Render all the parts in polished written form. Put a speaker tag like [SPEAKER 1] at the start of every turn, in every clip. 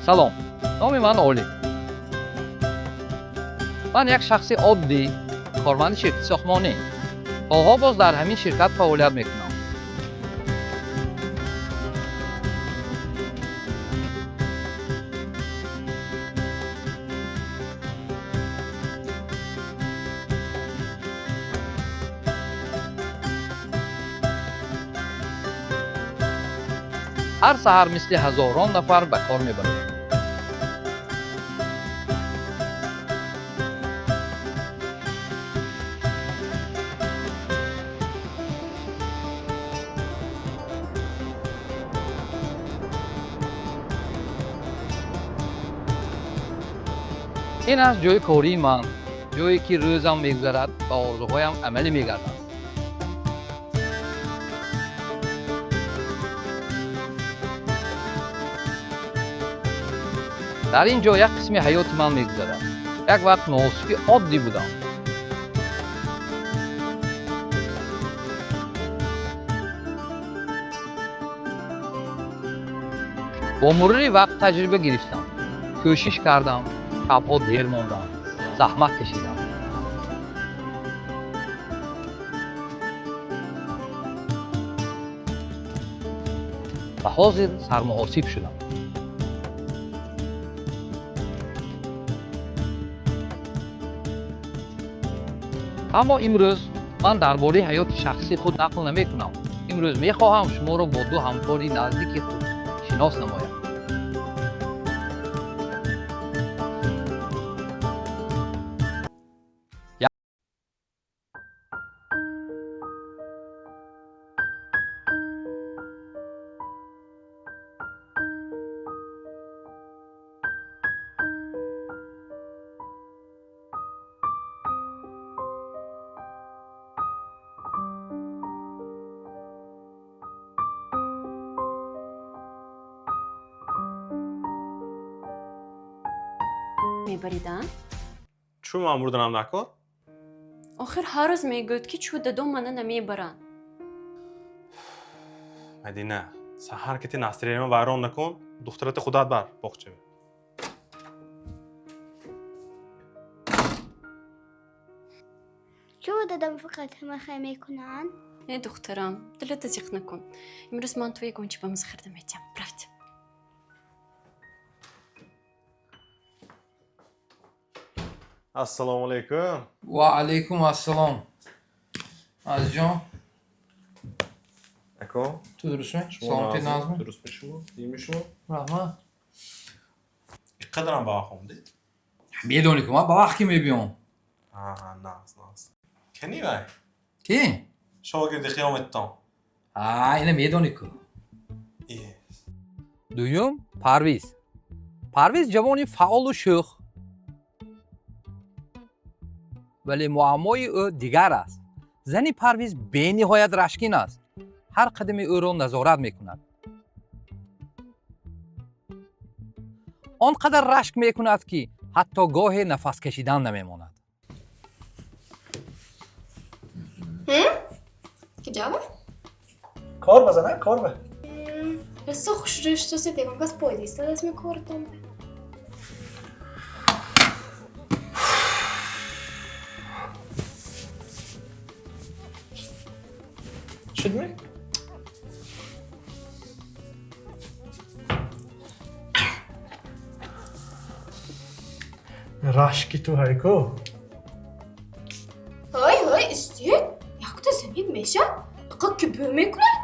[SPEAKER 1] Салом, номи ман Олим. Ман як шахси оддӣ, корманди ширкати сохтмонӣ. Солҳо боз дар ҳамин ширкат фаъолият мекунам. Ҳар саҳар мисли ҳазорон нафар ба кор мебарам. Ин аст ҷои кории ман, ҷое ки рӯзам мегузарад ва орзуҳоям амалӣ мегарданд. Дар ин ҷо як қисми ҳаёти ман мегузарад. Як вақт муҳосиби оддӣ будам. Бо мурури вақт таҷриба гирифтам, кӯшиш кардам, шабҳо дер мондам, заҳмат кашидам. Ва ҳозир сармуҳосиб шудам. Аммо имрӯз ман дар бораи ҳаёти шахсии худ нақл намекунам. Имрӯз мехоҳам шуморо бо ду ҳамкори наздики худ шинос намоям.
[SPEAKER 2] Мебарида?
[SPEAKER 3] Чӯ ман бурданам дар кор?
[SPEAKER 2] Охир ҳар рӯз мегӯяд, ки чӯ дадом мана намебаранд.
[SPEAKER 3] Мадина, саҳар ки ти настроение ма вайрон накун, духтарата худат бар боғчава.
[SPEAKER 4] Чӯ дадам фақат ҳамахай мекунанд?
[SPEAKER 2] Э, духтарам, дилата зиқ накун. Имрӯз ман ту ягон чи ба миз хӯрда метиҳам. Рафтем.
[SPEAKER 3] Ассалому алайкум.
[SPEAKER 5] Ва алайкум ассалом. Азизҷон,
[SPEAKER 3] Ако,
[SPEAKER 5] ту дурустми? Саломатӣ, нағзми?
[SPEAKER 3] Дурустми шумо? Дими шумо?
[SPEAKER 5] Раҳмат.
[SPEAKER 3] Иқадарам ба вақт омдед?
[SPEAKER 5] Медонӣ ку, ман ба вақт ки мебиём.
[SPEAKER 3] А, нағз, нағз. Кани вай?
[SPEAKER 5] Ки?
[SPEAKER 3] Шогирди қиёматтон.
[SPEAKER 5] А, ина медонӣ ку.
[SPEAKER 3] Е.
[SPEAKER 1] Дуюм Парвиз. Парвиз ҷавони фаъолу шӯх, вале муаммои ӯ дигар аст. Зани Парвиз бениҳоят рашкин аст, ҳар қадами ӯро назорат мекунад. Он қадар рашк мекунад, ки ҳатто гоҳе нафас кашидан намемонад.
[SPEAKER 2] Киҷава?
[SPEAKER 6] Кор базана, кор ба.
[SPEAKER 4] Расо хушрӯ шудосе, дегон кас пойда истодааст мекордон.
[SPEAKER 6] Шудми? Рашки ту ҳайку.
[SPEAKER 4] Ҳой, ҳой, истед. Якта замин мешад? Ақа ки бӯ мекунад?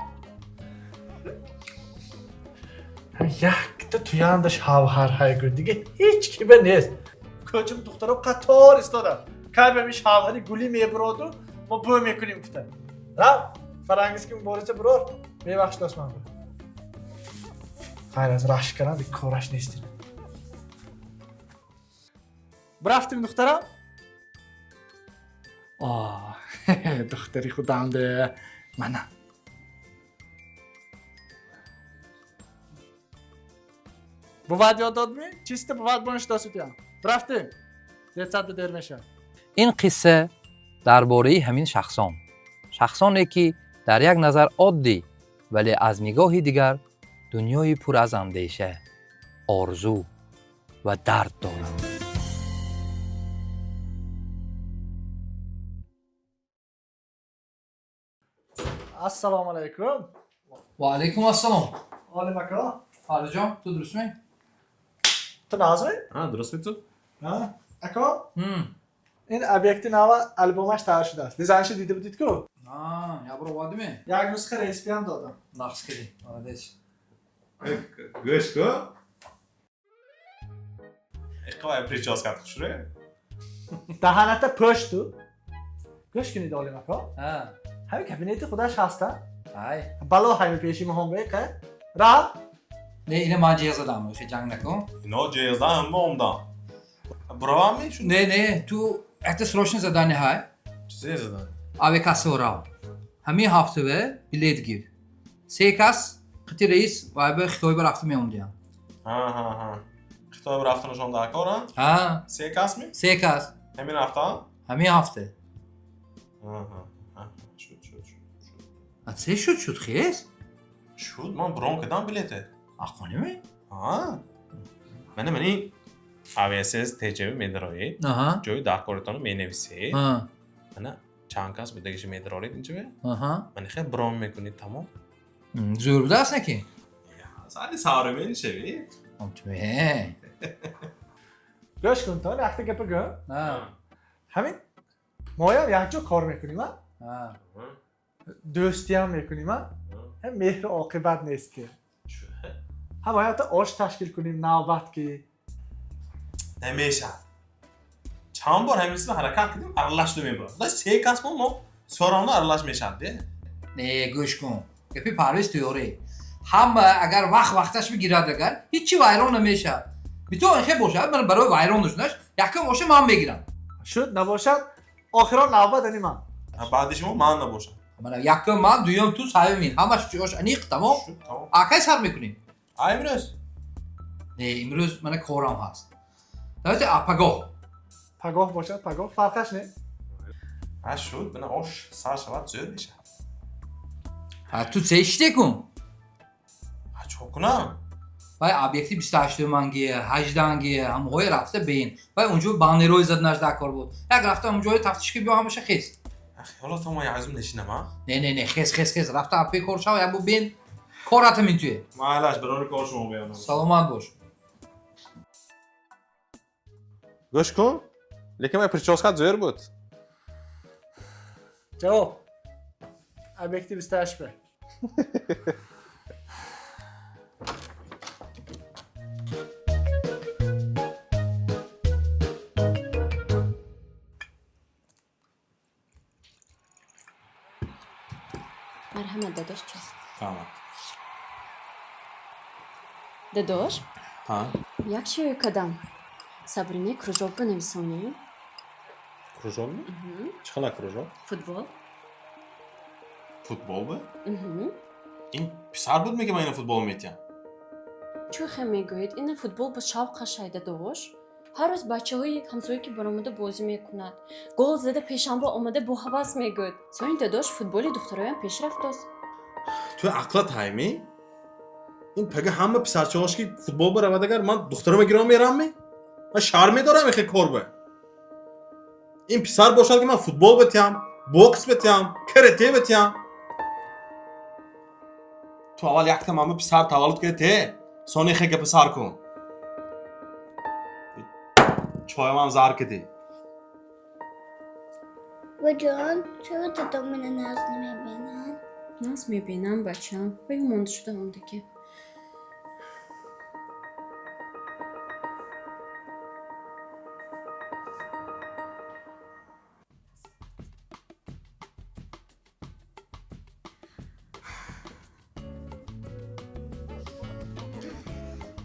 [SPEAKER 6] Якта туянда шавҳар ҳайку. Дига ҳеҷ киба нест. Кӯчам духтаро қатор истода. Кай ба ми шавҳари гулӣ мебуроду, мо бӯ мекунем гуфта. Рав, Фарангиз ки мубориза бурор, бебахш дошт ман. Хайр, аз рашк кардан диг кораш нест. Бурафтим, духтарам? Оҳ, духтари худамде. Мана. Бувад ёд додми? Чисто бувад бониш досутиям. Бурафтим. Децад дер мешавад.
[SPEAKER 1] Ин қисса дар бораи ҳамин шахсон, шахсоне ки дар як назар оддӣ, вале аз нигоҳи дигар дунёи пур аз андеша, орзу.
[SPEAKER 5] Ва дард дорам.
[SPEAKER 6] Ассалому алайкум.
[SPEAKER 5] Ва алайкум ассалом.
[SPEAKER 6] Олим ака.
[SPEAKER 5] Фарруҷон, ту дурустми?
[SPEAKER 6] Ту нағзми?
[SPEAKER 3] Ҳа, дурустми ту?
[SPEAKER 6] Ҳа. Ака, ин объекти нава албомаш тайёр шудааст. Дизайншо дида будид-ку?
[SPEAKER 5] Як бор овардиме?
[SPEAKER 6] Як нусха респиам додам.
[SPEAKER 5] Нақс кардӣ. Молодец.
[SPEAKER 3] Гӯш ку. Иқвай прическат хушрӯ.
[SPEAKER 6] Даҳаната пӯш ту. Гӯш кунед, Олим ака.
[SPEAKER 5] Ҳа.
[SPEAKER 6] Ҳамин кабинети худаш ҳаста?
[SPEAKER 5] Ай.
[SPEAKER 6] Бало ҳамин пеши моҳон беқа. Ра?
[SPEAKER 5] Не, ина ман ҷеғ задам, хе ҷанг накун.
[SPEAKER 3] Ино ҷеғ задам, ҳама омдам. Буравам шу?
[SPEAKER 5] Не, не, ту якта срочно задание ҳай.
[SPEAKER 3] Чизе задание?
[SPEAKER 5] Авиакасса рав. Ҳамин ҳафтаве билет гир. Се кас қити раис вай ба Хитой ба рафта меомдиям.
[SPEAKER 3] Ҳа, ҳа, ҳа. Хитой ба рафтанашон дар кор, ҳа?
[SPEAKER 5] Ҳа.
[SPEAKER 3] Се кас ми?
[SPEAKER 5] Се кас.
[SPEAKER 3] Ҳамин ҳафта?
[SPEAKER 5] Ҳамин ҳафта.
[SPEAKER 3] Ҳа, ҳа, ҳа. Шуд, шуд, шуд, шуд.
[SPEAKER 5] А се шуд, шуд, хес?
[SPEAKER 3] Шуд, ман брон кардам билете.
[SPEAKER 5] Ақониме?
[SPEAKER 3] Ҳа. Мана мани Aviasales TJ медароед.
[SPEAKER 5] Аҳа.
[SPEAKER 3] Ҷои даркоритонро менависед.
[SPEAKER 5] Ҳа.
[SPEAKER 3] Мана чанд кас будагиша медароред инҷа.
[SPEAKER 5] Аҳа.
[SPEAKER 3] Мана хел брон мекунед, тамом.
[SPEAKER 5] Зӯр будааст наки?
[SPEAKER 3] Сари саврамен шавед.
[SPEAKER 5] Омтуме.
[SPEAKER 6] Гӯш кун, то якта гапа гӯ.
[SPEAKER 5] Ҳа.
[SPEAKER 6] Ҳамин моям якҷо кор мекунем, а?
[SPEAKER 5] Ҳа.
[SPEAKER 6] Дӯстиям мекунем, а? Ҳам меҳру оқибат нест ки. Ҳа, бояд якта ош ташкил кунем, навбат ки.
[SPEAKER 3] Намешавад. Чанд бор ҳамин чизро ҳаракат кардем, аралаш намебарад. Худо се кас мо сорамно аралаш мешавад, де?
[SPEAKER 5] Не, гӯш кун. Гапи Парвиз тӯёре. Ҳама агар вақт вақташ бигирад агар, ҳеҷ чи вайрон намешавад. Бито хе бошад, ман барои вайрон нашудаш, якум оша ман мегирам.
[SPEAKER 6] Шуд, набошад, охирон навбат ани ман.
[SPEAKER 3] Ҳа, баъди шумо ман набошад.
[SPEAKER 5] Мана якум ман, дуюм ту, сеюм ин. Ҳамаш ош аниқ, тамом.
[SPEAKER 3] Шуд, тамом.
[SPEAKER 5] А кай сар мекунем?
[SPEAKER 3] А имрӯз?
[SPEAKER 5] Не, имрӯз мана корам ҳаст. Давайте, а пагоҳ.
[SPEAKER 6] Пагоҳ бошад, пагоҳ, фарқаш не.
[SPEAKER 3] Ҳа, шуд, мана ош сар шавад, зӯр мешавад.
[SPEAKER 5] Ҳа, ту се иште кун?
[SPEAKER 3] Ҳа, чо кунам?
[SPEAKER 5] Вай объекти 28 манги, 18-анги, ҳамоҳои рафта бин. Вай унҷо баннерои заданаш дар кор буд. Як рафта ҳамҷои тафтиш ки биё ҳамаша хес.
[SPEAKER 3] Ҳоло то ман язум нешинам, а?
[SPEAKER 5] Не, не, не, хес, хес, хес. Рафта апе кор шава, як бу бин. Кората мин туе.
[SPEAKER 3] Майлаш, барори кор шумо биёнам.
[SPEAKER 5] Саломат бош.
[SPEAKER 3] Гӯш кун, лекин ман прическат зӯр буд.
[SPEAKER 6] Ҷавоб. Объекти 28 бе.
[SPEAKER 2] Марҳамат, дадош, чой.
[SPEAKER 3] Тамом.
[SPEAKER 2] Дадош?
[SPEAKER 3] Ҳа?
[SPEAKER 2] Як чиё кадам. Сабрине кружок бинависонем.
[SPEAKER 3] Кружок? Чӣ хела кружок?
[SPEAKER 2] Футбол.
[SPEAKER 3] Футбол бе? Ин писар буд меги ман ина футбол метиҳам?
[SPEAKER 2] Чӯ хе мегӯед, ина футбол ба шавқа шай, дадош. Ҳар рӯз бачаҳои ҳамсоя ки баромада бозӣ мекунад. Гол зада пешанба омада бо ҳавас мегӯяд. Сони дадош, футболи духтароям пеш рафтост.
[SPEAKER 3] Ту ақлат ҳайми? Ин пага ҳама писарчаҳош ки футбол баравад агар ман духтарама гиром мерам ми? Ман шарм медорам ихе кор ба. Ин писар бошад ки ман футбол битиҳам, бокс битиҳам, карате битиҳам. Ту аввал якта мама писар таваллуд карди те, сони ихе гапа сар кун. Чоямам зар кардӣ.
[SPEAKER 7] Баҷон, чаро дадом мана нағз намебинанд?
[SPEAKER 2] Нағз мебинам, бачам. Вай монда шуда омдаки.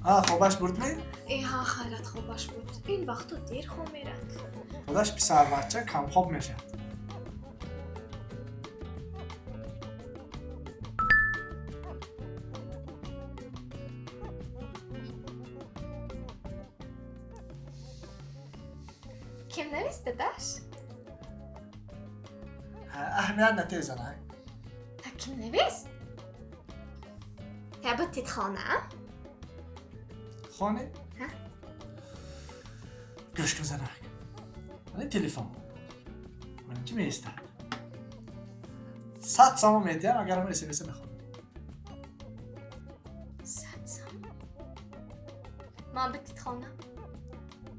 [SPEAKER 6] Ҳа, хобаш бурдми?
[SPEAKER 4] Э, ҳа, хайрат, хобаш буд. Ин вақту дер хоб мерад.
[SPEAKER 6] Худаш писарбача камхоб мешавад.
[SPEAKER 4] Ким навист, дадаш?
[SPEAKER 6] Ҳа, аҳамият натезанай.
[SPEAKER 4] Та ким навист? Та буд тидхона?
[SPEAKER 6] Хоне?
[SPEAKER 4] Ҳа?
[SPEAKER 6] Гӯш кун, занак. Мана телефон. Мана чӣ меистад. 100 сомон медиҳам, агар ҳамон смс нахонӣ.
[SPEAKER 4] 100 сом. Ман ба титхонам.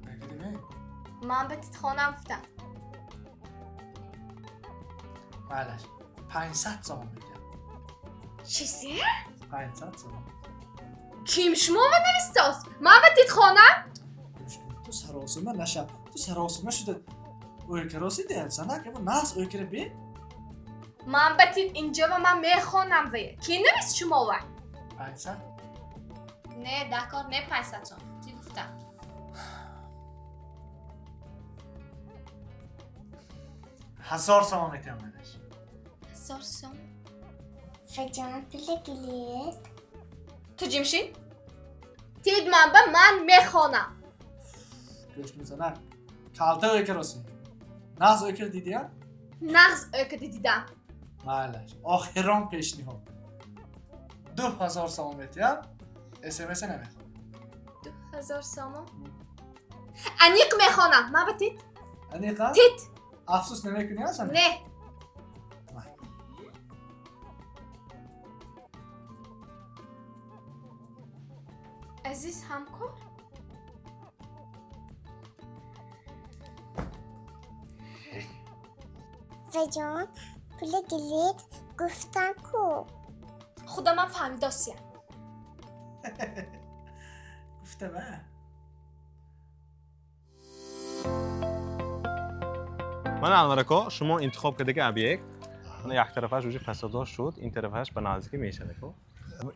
[SPEAKER 6] Нагирӣ?
[SPEAKER 4] Ман ба титхонам гуфтам.
[SPEAKER 6] Майлаш. 500 сомон медиҳам.
[SPEAKER 4] Чизе?
[SPEAKER 6] 500 сомон.
[SPEAKER 4] Ким шумо ва навистааст? Ман ба титхонам.
[SPEAKER 6] Гӯш кун, ту саросима нашав. Ту саросима шуда o'йкароси деям, занак, ама нағз o'йкара бин.
[SPEAKER 4] Ман ба тит инҷа ва ман мехонам вае. Ки навист шумо ва?
[SPEAKER 6] 500.
[SPEAKER 4] Не, дакор не 500 сом. Ти гуфтам.
[SPEAKER 6] 1000 сомон медиҳам, майлаш.
[SPEAKER 4] 1000 сом.
[SPEAKER 7] Фаҷон, пула гилет.
[SPEAKER 4] Ту ҷимшин? Тид ман ба ман мехонам.
[SPEAKER 6] Гӯш кун, занак. Калта o'йкароси. Нағз o'йкара дидиям?
[SPEAKER 4] Нағз o'йкада дидам.
[SPEAKER 6] Майлаш. Охирон пешниҳод. 2000 сомон медиҳам, смс намехонам.
[SPEAKER 4] 2000 сомон. Аниқ мехонам. Ман ба тит.
[SPEAKER 6] Аниқа?
[SPEAKER 4] Тит.
[SPEAKER 6] Афсӯс намекунӣ, асан?
[SPEAKER 4] Не.
[SPEAKER 6] Май.
[SPEAKER 4] Азиз ҳамкор?
[SPEAKER 7] Фаҷон, пула гилет гуфтан ку.
[SPEAKER 4] Худо ман фаҳмидосиям.
[SPEAKER 6] Гуфтам, а?
[SPEAKER 3] Ман Анвар ако, шумо интихоб кардаги объект. Мана як тарафаш уже фасадош шуд, ин тарафаш ба наздикӣ мешавад ако.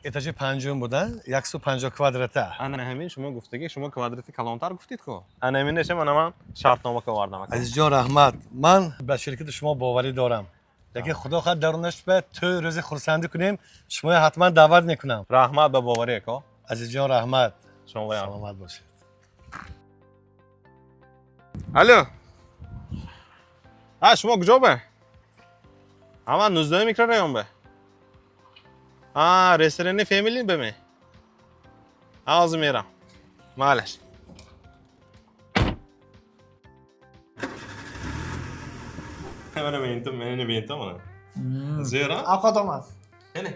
[SPEAKER 8] Этажи панҷум буда, 150 квадрата.
[SPEAKER 3] Ана ҳамин шумо гуфтаги, шумо квадрати калонтар гуфтид ку. Ана ҳамин мана ман шартнома овардам ако.
[SPEAKER 8] Азизҷон, раҳмат. Ман ба ширкати шумо боварӣ дорам. Лекин худо хоҳад, дарунаш ба тӯй рӯзи хурсандӣ кунем, шуморо ҳатман даъват мекунам.
[SPEAKER 3] Раҳмат ба боварӣ ако.
[SPEAKER 8] Азизҷон, раҳмат.
[SPEAKER 3] Шумо баям.
[SPEAKER 8] Саломат бошед.
[SPEAKER 3] Алло. А шумо куҷо ба? А ман 19 микрорайон ба. А ресторани Family ба ме? А ҳозир мерам. Майлаш. Мана ментам, мана ментам mana. Зера?
[SPEAKER 6] Овқат омад.
[SPEAKER 3] Эне.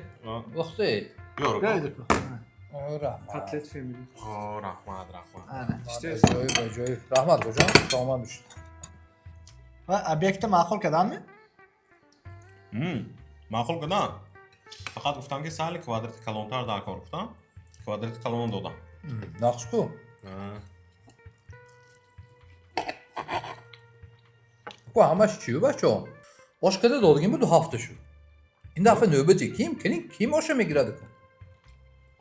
[SPEAKER 5] Ухти.
[SPEAKER 3] Yo'q.
[SPEAKER 6] Биёед ку.
[SPEAKER 5] Раҳмат.
[SPEAKER 6] Котлет Family.
[SPEAKER 3] О, раҳмат, раҳмат.
[SPEAKER 6] Ана.
[SPEAKER 5] Аҷоиб, аҷоиб. Раҳмат, боҷон, саломат бошед.
[SPEAKER 6] Ва объектта маъқул кардамми?
[SPEAKER 3] Маъқул кардам. Фақат гуфтам ки сали квадрати калонтар дар кор гуфтам. Квадрати калон додам.
[SPEAKER 5] Нақш ку? Ку ҳамаш чию, бачо? Ош када додагим бу 2 ҳафта шуд. Ин дафъа нӯбати ким? Келин, ким оша мегирад ку?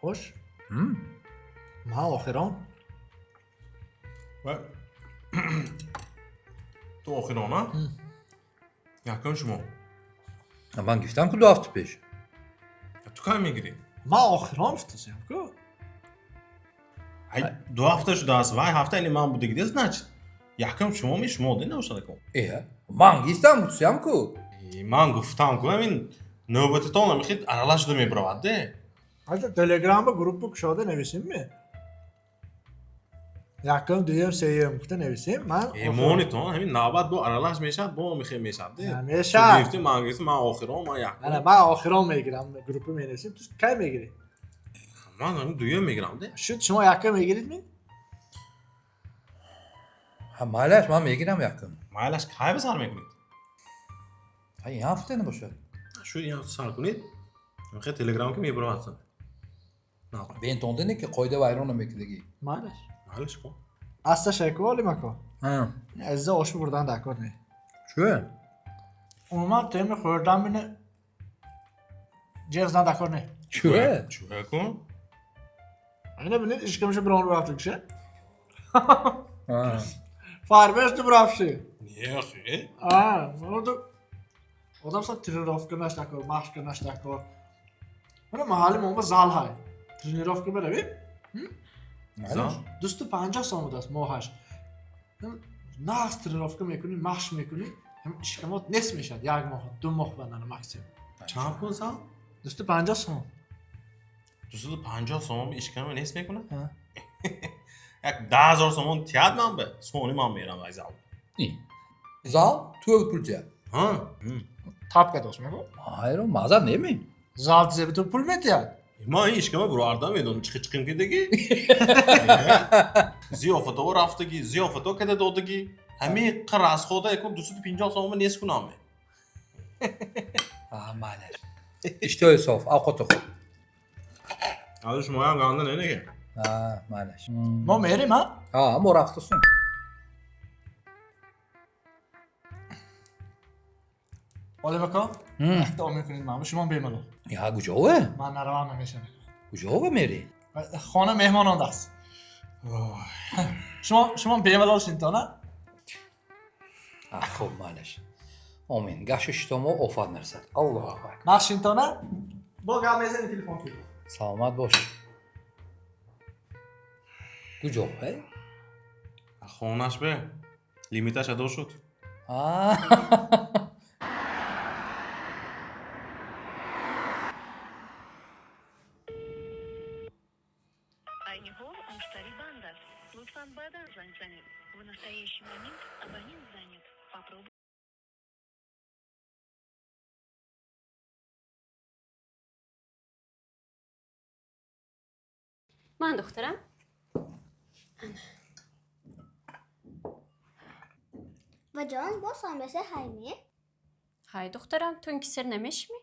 [SPEAKER 6] Ош? Ман охирон.
[SPEAKER 3] Ва ту охирона? Якум шумо.
[SPEAKER 5] Ман гирифтам ку 2 ҳафта пеш.
[SPEAKER 3] Ту кай мегирӣ?
[SPEAKER 6] Ман охирон гуфтасиям ку.
[SPEAKER 3] Ай, 2 ҳафта шудааст. Вай ҳафта ини ман будагиде, значит. Якум шумо ми шумо де набошад ку.
[SPEAKER 5] Э, ман гирифтам гуфтам ку.
[SPEAKER 3] Ман гуфтам ку ҳамин нӯбататон ҳамихи аралаш шуда мебаровад де.
[SPEAKER 6] Ҳатто Телеграмба группа кушода нависимми? Якум, дуюм, сеюм гуфта нависем. Ман
[SPEAKER 3] Эмонитон ҳамин навбат бо аралаш мешавад, бо михе мешавад де.
[SPEAKER 6] Намешавад.
[SPEAKER 3] Ту гирифтӣ, ман гирифтам, ман охирон, ман якум.
[SPEAKER 6] Мана ман охирон мегирам, группа менависем. Ту кай мегирӣ?
[SPEAKER 3] Ман ҳамин дуюм мегирам де.
[SPEAKER 6] Шуд, шумо якум мегиридми?
[SPEAKER 5] Ҳа, майлаш, ман мегирам якум.
[SPEAKER 3] Майлаш, кай ба сар мекунед?
[SPEAKER 5] Ҳа, ин ҳафта набошад.
[SPEAKER 3] Шу ин ҳафта сар кунед. Ҳамихе Телеграм ки мебаровад.
[SPEAKER 5] Бентондине ки қоида вайрон намекардагӣ.
[SPEAKER 6] Майлаш.
[SPEAKER 3] Майлаш ку.
[SPEAKER 6] Аста шайку олимако. Азиза ош бурдан дар кор не.
[SPEAKER 5] Чӯ?
[SPEAKER 6] Умуман теми хӯрдан мине ҷеғ зан дар кор не.
[SPEAKER 5] Чӯ?
[SPEAKER 3] Чӯ ку?
[SPEAKER 6] Ина бинед, ишкамша бирон рафтик ше. Фарбеш ту рафши.
[SPEAKER 3] Не, хе.
[SPEAKER 6] А, ну ту одам са тренировка наш дар кор, машқ наш дар кор. Мана маҳалли мо ба зал ҳай. Тренировка баравем?
[SPEAKER 3] Зал?
[SPEAKER 6] 250 сом будааст моҳаш. Нағз тренировка мекунӣ, машқ мекунӣ, ҳамин ишкамот нест мешавад як моҳ, 2 моҳ баъдан максимум.
[SPEAKER 3] Чанд пул зал?
[SPEAKER 6] 250 сом.
[SPEAKER 3] 250 сомон ишкама нест мекунад?
[SPEAKER 6] Ҳа.
[SPEAKER 3] Як 10 000 сомон тиҳад ман бе, сони ман мерам ай зал.
[SPEAKER 5] Зал ту пул тия.
[SPEAKER 3] Ҳа.
[SPEAKER 6] Тап кадос мегӯ.
[SPEAKER 5] Хайро маза неми.
[SPEAKER 6] Зал тизе ту пул метиҳад.
[SPEAKER 3] Ман ин ишкама буроварда медонам, чиқи чиқим кардагӣ. Зиёфатҳо рафтагӣ, зиёфатҳо када додагӣ. Ҳамин расхода якум 250 сомон нест кунам.
[SPEAKER 5] А, майлаш. Иштиҳои соф, авқоти хуб.
[SPEAKER 3] Ҳозир шумоям ганда не неге?
[SPEAKER 5] А, майлаш.
[SPEAKER 6] Мо мерем, а?
[SPEAKER 5] А, мо рафтасун.
[SPEAKER 6] Олим ака, якта омин кунед ман, шумо бемалол.
[SPEAKER 5] Я куҷове?
[SPEAKER 6] Ман наравам намешавам.
[SPEAKER 5] Куҷове мери?
[SPEAKER 6] Хона меҳмон омадааст. Шумо бемалол шинтона?
[SPEAKER 5] А, хуб, майлаш. Омин. Гашу шитомо офат нарасад. Аллоҳу акбар.
[SPEAKER 6] Нақш шинтона? Бо гап мезанем телефон кунед.
[SPEAKER 5] Саломат бош. Куҷове?
[SPEAKER 3] Хонаш бе. Лимиташ адо шуд.
[SPEAKER 5] А.
[SPEAKER 9] Айни ҳол муштарӣ банд аст. Лутфан баъдан занг занед. В настоящий момент абонент занят. Попробуйте.
[SPEAKER 2] Ман, духтарам.
[SPEAKER 7] Баҷон, боз самбуса ҳайме?
[SPEAKER 2] Ҳай, духтарам, ту ин ки сер намешимӣ?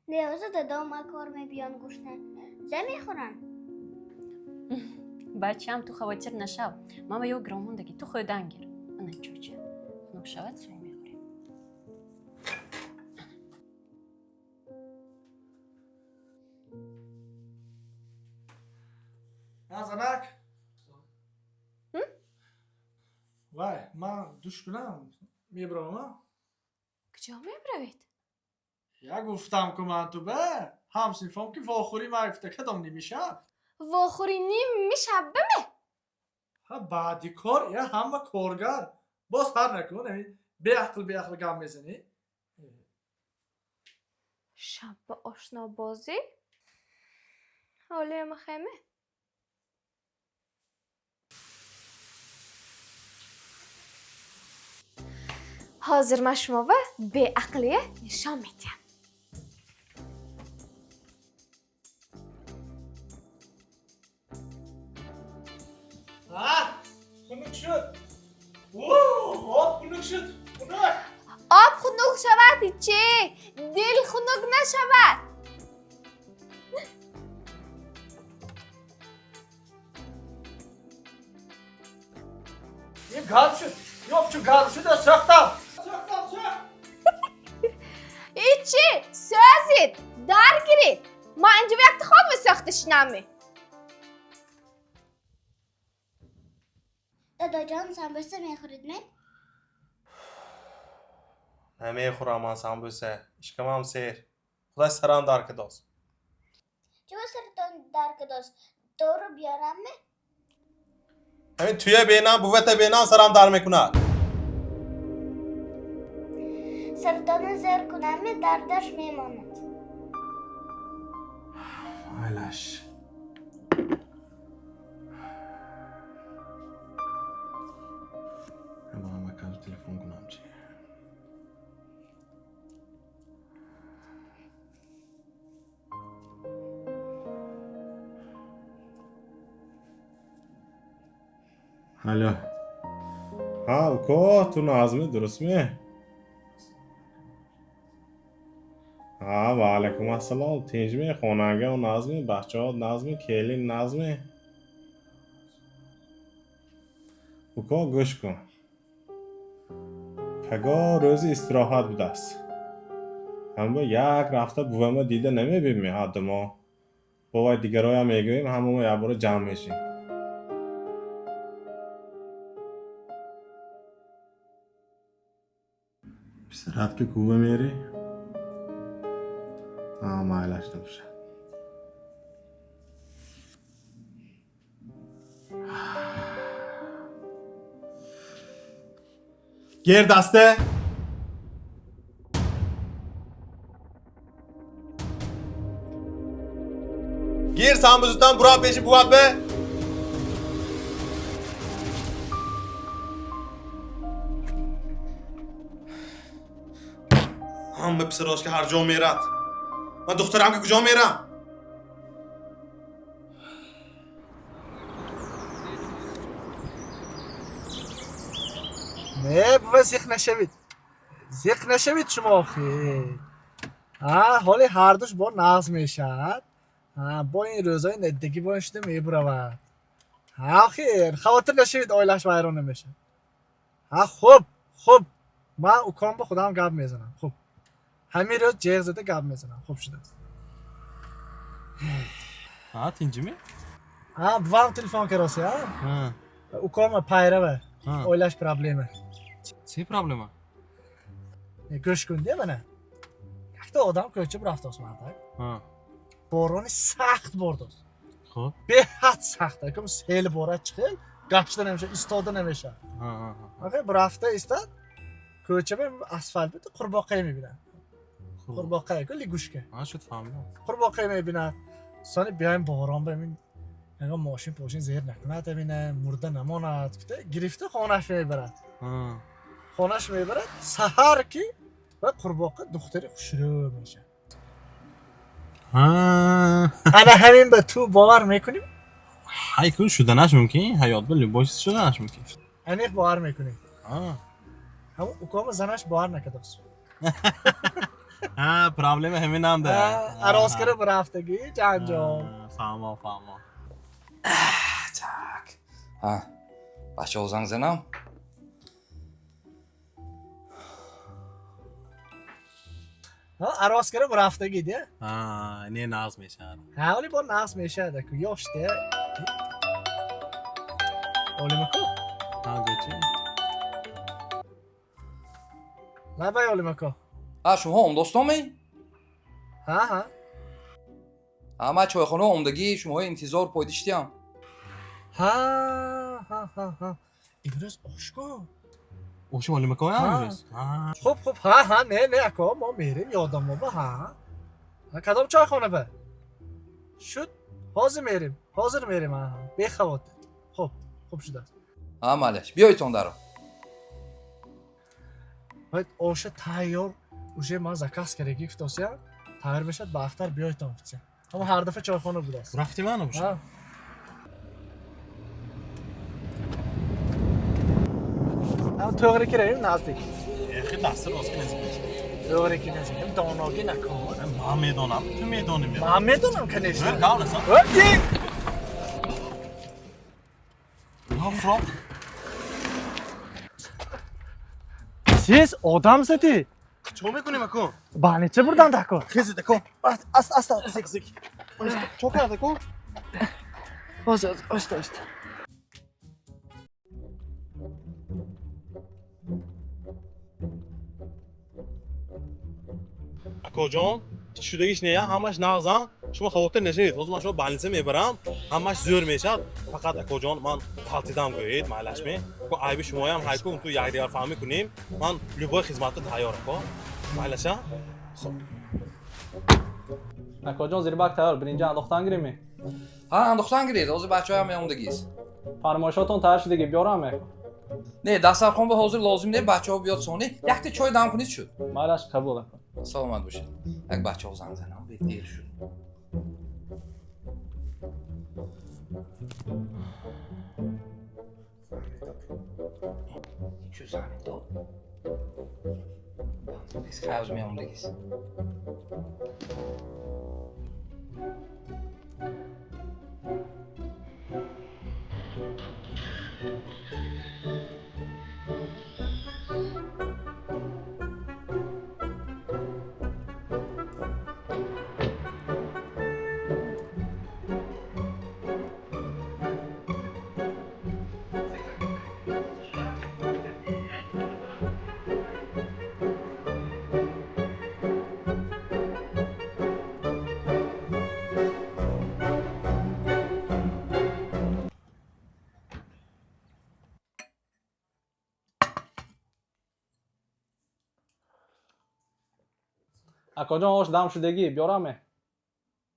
[SPEAKER 7] Не, ҳозир дадом ма кор мебиён гушна. Зе мехӯранд?
[SPEAKER 2] Бачаам, ту хавотир нашав. Ман ба ё гиромондагӣ, ту хӯрдан гир. Ана чӯча. Хунук шавад, сӯй мехӯрем.
[SPEAKER 6] На, занак. Вай, ман душ кунам, мебравам, а?
[SPEAKER 4] Куҷо мебравед?
[SPEAKER 6] Я гуфтам ку ман ту бе, ҳамсинфом ки вохӯрӣ ма гуфта кадом нимишаб.
[SPEAKER 4] Вохӯрӣ ним мешаб биме?
[SPEAKER 6] Ҳа, баъди кор я ҳама коргар. Боз ҳар накун, ҳамин беақл беақл гап мезанӣ.
[SPEAKER 4] Шаб ба ошнобозӣ? Ҳолиама хеме? Ҳозир ман шумова беақлия нишон медиҳам.
[SPEAKER 6] Ҳа, хунук шуд. Об хунук шуд. Хунук.
[SPEAKER 4] Об хунук шавад чӣ? Дил хунук нашавад.
[SPEAKER 6] Ин гарм шуд. Ёк, чу гарм шуд, сӯхтам. Сӯхтам, сӯхт.
[SPEAKER 4] Ичи, сӯзид, дар гирид. Ман инҷо якта хонма сӯхта шинамӣ.
[SPEAKER 7] Дадоҷон, самбуса мехӯред ме?
[SPEAKER 3] Намехӯрам ман самбуса. Ишкамам сер. Худаш сарам дар кадост.
[SPEAKER 7] Чӯ саратон дар кадост? Дору биёрам ме?
[SPEAKER 3] Ҳамин туя бенам, бувата бенам сарам дар мекунад.
[SPEAKER 7] Саратонро зер кунам ме, дардаш мемонад.
[SPEAKER 3] Майлаш. Мамакам телефон кунам чи. Алло. Ҳа, уко, ту нағзми, дурустми? Ҳа, ва алайкум ассалом. Тинҷми, хонангао нағзми, бачаҳо нағзми, келин нағзми? Уко, гӯш кун. Пагоҳ рӯзи истироҳат будааст. Ҳама як рафта бувама дида намебинем ҳарду мо. Бо вай дигароям мегӯем, ҳамамо якбора ҷамъ мешем. Писарат ки кува мери? Ҳа, майлаш набошад. Гер дасте. Гир самбузутан бура пеши буват бе. Ҳама писарош ки ҳар ҷо мерад. Ман духтарам ки куҷо мерам?
[SPEAKER 6] Не, бува, зиқ нашавед. Зиқ нашавед шумо охи. Ҳа, ҳоли ҳардуш бо нағз мешавад. Ҳа, бо ин рӯзҳои наддагӣ бо ин шуда мебуравад. Ҳа, охир, хавотир нашавед, оилаш вайрон намешавад. Ҳа, хуб, хуб. Ман уком ба худам гап мезанам. Хуб. Ҳамин рӯз ҷеғ зада гап мезанам. Хуб шудааст.
[SPEAKER 3] Ҳа, тинҷими?
[SPEAKER 6] Ҳа, бувам телефон кароси, ҳа? Укома пайрава. Оилаш проблема.
[SPEAKER 3] Чӣ проблема?
[SPEAKER 6] Гӯш кун, де мана. Якта одам кӯча рафтост, мардак. Борони сахт бордост.
[SPEAKER 3] Хуб.
[SPEAKER 6] Беҳад сахт. Акум сел борад чихел, гашта намешавад, истода намешавад. Охир рафта истад, кӯча ба асфалт буд, қурбоқае мебинад. Қурбоқае, ку лягушка.
[SPEAKER 3] Ҳа, шуд, фаҳмидам.
[SPEAKER 6] Қурбоқае мебинад. Сони биёем борон ба ин ягон мошин пошин зер накунад, амина мурда намонад, гуфта гирифта хонаш мебарад. Хонаш мебарад, саҳар ки ва қурбоқа духтари хушрӯ мешавад. Ана ҳамин ба ту бовар мекунӣ?
[SPEAKER 3] Ҳай, кун шуданаш мумкин, ҳаёт ба любой чиз шуданаш мумкин.
[SPEAKER 6] Аниқ бовар мекунӣ? Ҳамон укома занаш бовар накардааст.
[SPEAKER 3] Ҳа, проблема ҳаминанда.
[SPEAKER 6] Арос кара бирафтагӣ ҷанҷол.
[SPEAKER 3] Фаҳмо, фаҳмо.
[SPEAKER 5] Так. Ҳа, бачаҳо занг занам.
[SPEAKER 6] Ҳа, арос кара бирафтагӣ, де?
[SPEAKER 3] Ҳа, не нағз мешавад.
[SPEAKER 6] Ҳа, оли бо нағз мешавад, аку ёш, де. Олимако?
[SPEAKER 3] Ҳа, гӯчи.
[SPEAKER 6] Лабай, Олимако.
[SPEAKER 5] Ҳа, шумо омдостонме?
[SPEAKER 6] Ҳа, ҳа.
[SPEAKER 5] Ҳа, ман чойхона омдагӣ, шумоҳо интизор пойдиштиям.
[SPEAKER 6] Ҳа, ҳа, ҳа, ҳа. Имрӯз ошко.
[SPEAKER 3] Оши Олимако
[SPEAKER 6] Ҳа.
[SPEAKER 3] имрӯз? Ҳа.
[SPEAKER 6] Хуб, хуб, ҳа, ҳа, не, не, ако, мо мерем, ёдам мо ба, ҳа. Ҳа, кадом чойхона ба? Шуд, ҳозир мерем, ҳозир мерем, ҳа, ҳа. Бехавотир. Хуб, хуб шудааст.
[SPEAKER 5] Ҳа, малаш, биёйтон даро.
[SPEAKER 6] Бояд оша тайёр, уже ман заказ кардагӣ гуфтосиям, тайёр мешавад, ба ахтар биёйтон гуфтисиям. Ҳама ҳар дафъа чойхона будааст.
[SPEAKER 3] Рафтем ана боша?
[SPEAKER 6] Ҳа. Ҳам тоғри ки равем наздик.
[SPEAKER 3] Эхи, дасти рост ки наздик мешавад.
[SPEAKER 6] Тоғри ки наздик. Доногӣ накун.
[SPEAKER 3] Ман медонам, ту медонӣ.
[SPEAKER 6] Ман медонам, конечно.
[SPEAKER 3] Ҳар гав насан.
[SPEAKER 6] Ҳа,
[SPEAKER 3] Фрок.
[SPEAKER 6] Сиз одам задӣ.
[SPEAKER 3] Чӣ мекунем, ако?
[SPEAKER 6] Больница бурдан тако.
[SPEAKER 3] Хезед, ако. Аста, аста, зик, зик. Чӣ кард, ако?
[SPEAKER 6] Ҳозир, оста, оста.
[SPEAKER 3] Акоҷон, шудагиш не, ҳамаш нағзам. Шумо хавотир нашавед. Ҳозир ман шумо больница мебарам, ҳамаш зӯр мешавад. Фақат акоҷон, ман ғалтидам гӯед, майлашме. Ко айби шумоям ҳайку, ту якдигар фаҳмӣ кунем. Ман любой хизматда тайёр, ако. Майлаша? Хуб.
[SPEAKER 10] Акоҷон, зирбак тайёр, биринҷа андохтан гиремӣ?
[SPEAKER 5] Ҳа, андохтан гиред, ҳозир бачаҳоям меомдагист.
[SPEAKER 10] Фармоишотон тайёр шудагӣ, биёрам?
[SPEAKER 5] Не, дастархон ба ҳозир лозим не, бачаҳо биёд сони. Якта чой дам кунед, шуд.
[SPEAKER 10] Майлаш, қабул, ако.
[SPEAKER 5] Саломат бошед. Як бачаҳо занг занам, бе дер шуд. Чӯ занг дод? Хайр, меомдагист.
[SPEAKER 10] Акоҷон, ош дам шудагӣ, биёраме?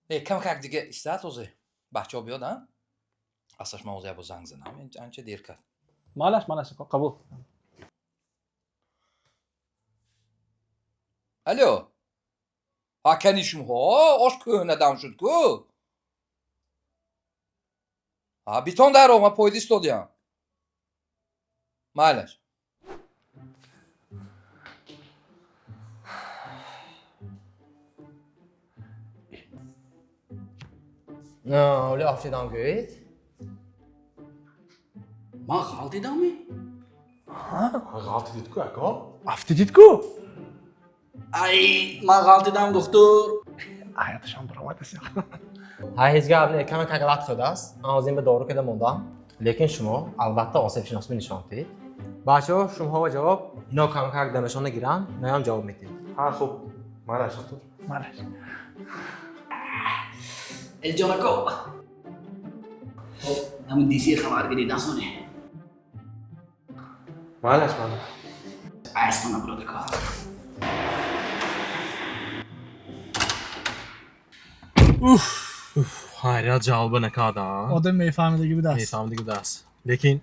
[SPEAKER 5] Э, кам как дига истад, ҳозир бачаҳо биёд, а? Аслаш ман ҳозир як бор занг занам, анча дер кард.
[SPEAKER 10] Майлаш, майлаш, ако, қабул.
[SPEAKER 5] Алло. Ҳа, кани шумоҳо ош кӯҳнадам шуд ку. Ҳа, битон даро, ман пойда истодиям. Майлаш.
[SPEAKER 11] Оли афтидам гӯед?
[SPEAKER 12] Ман ғалтидамми?
[SPEAKER 3] Ғалтидид ку, ако.
[SPEAKER 6] Афтидид ку?
[SPEAKER 12] Ай, ман ғалтидам, духтур.
[SPEAKER 6] Аяташам баромадас.
[SPEAKER 11] Ҳай, ҳеҷ гап не, каме как лат хӯрдааст. Ман ҳозир ба дору када мондам. Лекин шумо албатта осебшиносӣ нишон диҳед. Бачаҳо, шумоҳо ҷавоб, ино камакак дамашона гиранд, иноям ҷавоб медиҳед.
[SPEAKER 3] Ҳа, хуб. Мараш, духтур.
[SPEAKER 6] Мараш.
[SPEAKER 12] Элҷон ако. Хоб, ҳамун диси хабаргирӣ дасоне.
[SPEAKER 3] Майлаш, майлаш.
[SPEAKER 12] Айстона, биродако.
[SPEAKER 3] Уф, ҳайрат, ҷалба накардам.
[SPEAKER 6] Одам мефаҳмидаги будааст.
[SPEAKER 3] Мефаҳмидаги будааст. Лекин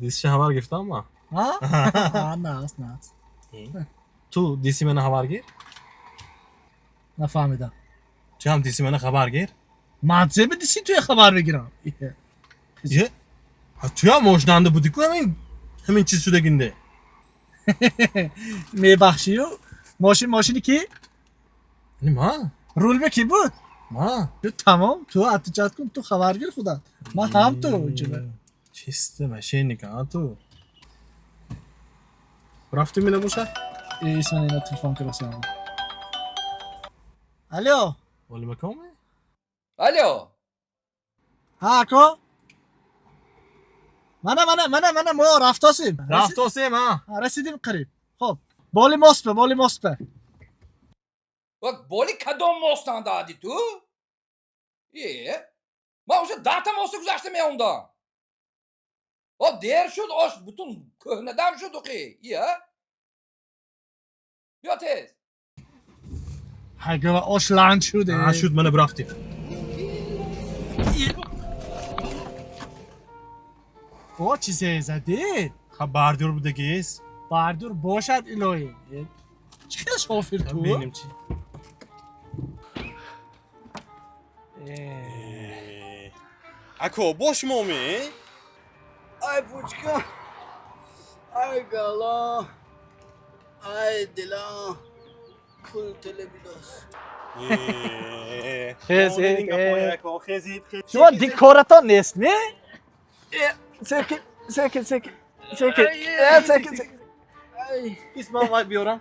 [SPEAKER 3] дисиша хабар гирифтам ман.
[SPEAKER 6] Ҳа? Наст, наст.
[SPEAKER 3] Ту диси мана хабар гир?
[SPEAKER 6] Нафаҳмидам.
[SPEAKER 3] Ту ҳам диси мана хабар гир?
[SPEAKER 6] Ман зеби диси туя хабар бигирам?
[SPEAKER 3] Е? Туям ошнанда будӣ ку ҳамин чиз шудагинде.
[SPEAKER 6] Мебахшию, мошин мошини ки?
[SPEAKER 3] Нима?
[SPEAKER 6] Рулба ки буд?
[SPEAKER 3] Ма.
[SPEAKER 6] Ту тамом, ту отвечать кун, ту хабар гир худат. Ман ҳам ту ҷиба.
[SPEAKER 3] Чисто мошенник, а ту. Рафтӣ мена боша?
[SPEAKER 6] Исман ина телефон кардасам. Алло.
[SPEAKER 3] Олимакоме?
[SPEAKER 5] Алло.
[SPEAKER 6] Ҳа, ако? Мана, мана, мана, мана, мо рафтосем.
[SPEAKER 3] Рафтосем, ҳа.
[SPEAKER 6] Расидим қариб. Хоб. Боли мостба, боли мостба.
[SPEAKER 5] Боли кадом мостан дади ту? Е, ман уже 10 та моста гузашта меомдам. О, дер шуд, ош бутун кӯҳнадам шуд ухи. Ия? Биё тез.
[SPEAKER 6] Ҳайгава ош ланг шуд.
[SPEAKER 3] Ҳа, шуд, мана бирафтем.
[SPEAKER 6] Бо чизе задӣ?
[SPEAKER 3] Ха, бардюр будагист.
[SPEAKER 6] Бардюр бошад, илоҳӣ. Чӣ хел шофир ту?
[SPEAKER 3] Бинем чи. Ако, бо шумо ме?
[SPEAKER 12] Ай, пучка. Ай, гала. Ай, дила. Пул телебидос.
[SPEAKER 6] Хезид. Шумо дикоратон нест, не? Секин, секин, секин. Секин. Секин, секин.
[SPEAKER 3] Исман вай биёрам.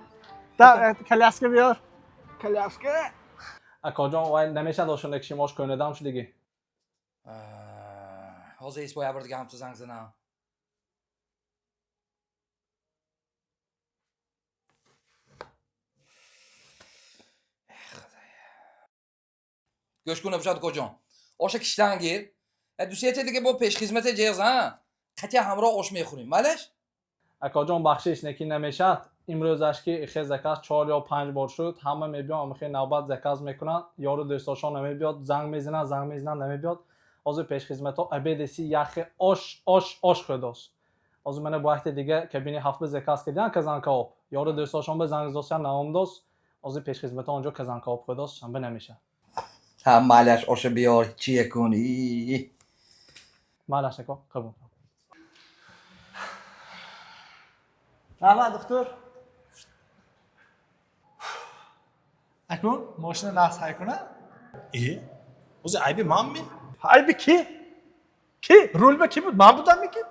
[SPEAKER 6] Да, коляска биёр. Коляска.
[SPEAKER 10] Акоҷон, вай намешавад ошона ки шумо ош кӯҳнадам шудагӣ.
[SPEAKER 5] Ҳозир исбой абр дига ҳам ту занг занам. Гӯш кун, набошад, акоҷон. Оша киштан гир. Ду сета дига бо пешхизмате ҷеғ зан. Қатъя ҳамроҳ ош мехӯрем. Майлаш?
[SPEAKER 10] Акоҷон, бахшиш, неки намешавад. Имрӯзаш ки ихе заказ чор ё панҷ бор шуд, ҳама мебиён, амихе навбат заказ мекунанд, ёру дӯстошон намебиёд, занг мезананд, занг мезананд, намебиёд. Ҳозир пешхизматҳо обедаси яхе ош, ош, ош хӯрдост. Ҳозир мана бо якте дига кабини ҳафт ба заказ кардиан казанкаоб. Ёру дӯстошон ба занг задосиян, наомдост. Ҳозир пешхизматҳо онҷо казанкаоб хӯрдост, шанба намешавад.
[SPEAKER 5] Ҳа, майлаш, оша биёр, чие кун. И.
[SPEAKER 10] Майлаш, ако, қабул.
[SPEAKER 6] Раҳмат, духтур. Акун мошина нақс ҳай куна?
[SPEAKER 3] Е? Ҳозир айби манми?
[SPEAKER 6] Айби ки? Ки? Рулба ки буд? Ман будам ки?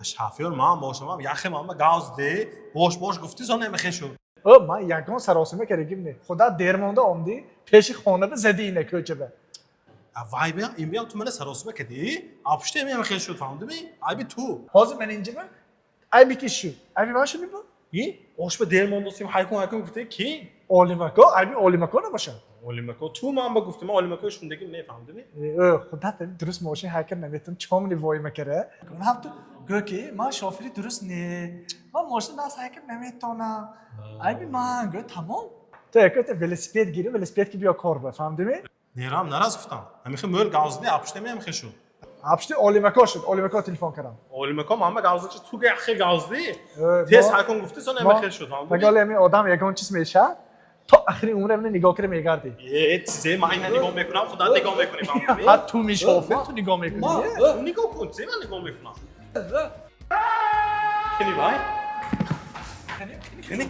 [SPEAKER 3] Шофёр ман бошам, яхе ман ба газ де, бош бош гуфтӣ, сон намехе шуд.
[SPEAKER 6] О, ман ягон саросима кардагим не. Худат дер монда омдӣ, пеши хона ба задӣ ина кӯчаба.
[SPEAKER 3] Вай биям, ин биям, ту мана саросима кардӣ, апушти намехе шуд, фаҳмидӣ? Айби ту.
[SPEAKER 6] Ҳозир ман инҷима айби ки шуд? Айби ман шуд бу?
[SPEAKER 3] И? Ош ба дер мондосим, ҳайкун ҳайкун гуфтӣ, ки?
[SPEAKER 6] Олимако, айби олимако набошад.
[SPEAKER 3] Олимако, ту ман ба гуфтӣ, ман олимако шундагим не, фаҳмидӣ?
[SPEAKER 6] Худат дуруст мошин ҳайкар наметун, чомни воима кара. Ҳам ту гӯ ки ман шофири дуруст не. Ман мошин нақс ҳайкар наметонам. Айби ман, гӯ, тамом. Ту яко велосипед гирӣ, велосипед ки биё кор ба, фаҳмидӣ?
[SPEAKER 3] Нерам, нараз гуфтам. Ҳамихе мӯл гавзди, апушти намехе шуд.
[SPEAKER 6] Апушти олимако шуд, олимако телефон кардам.
[SPEAKER 3] Олимако ман ба гавзди, ту га яхе гавзди. Тез ҳайкун гуфтӣ, сон намехе шуд, фаҳмидӣ?
[SPEAKER 6] Паголи ҳамин одам ягон чиз мешавад, То охири умр эмне нигоҳ кира мегардӣ.
[SPEAKER 3] Э, чизе ман ина нигоҳ мекунам, худат нигоҳ мекунӣ.
[SPEAKER 6] Ҳа, ту мешофе, ту нигоҳ мекунӣ.
[SPEAKER 3] Ту нигоҳ кун, чизе ман нигоҳ мекунам. Кини вай? Кини,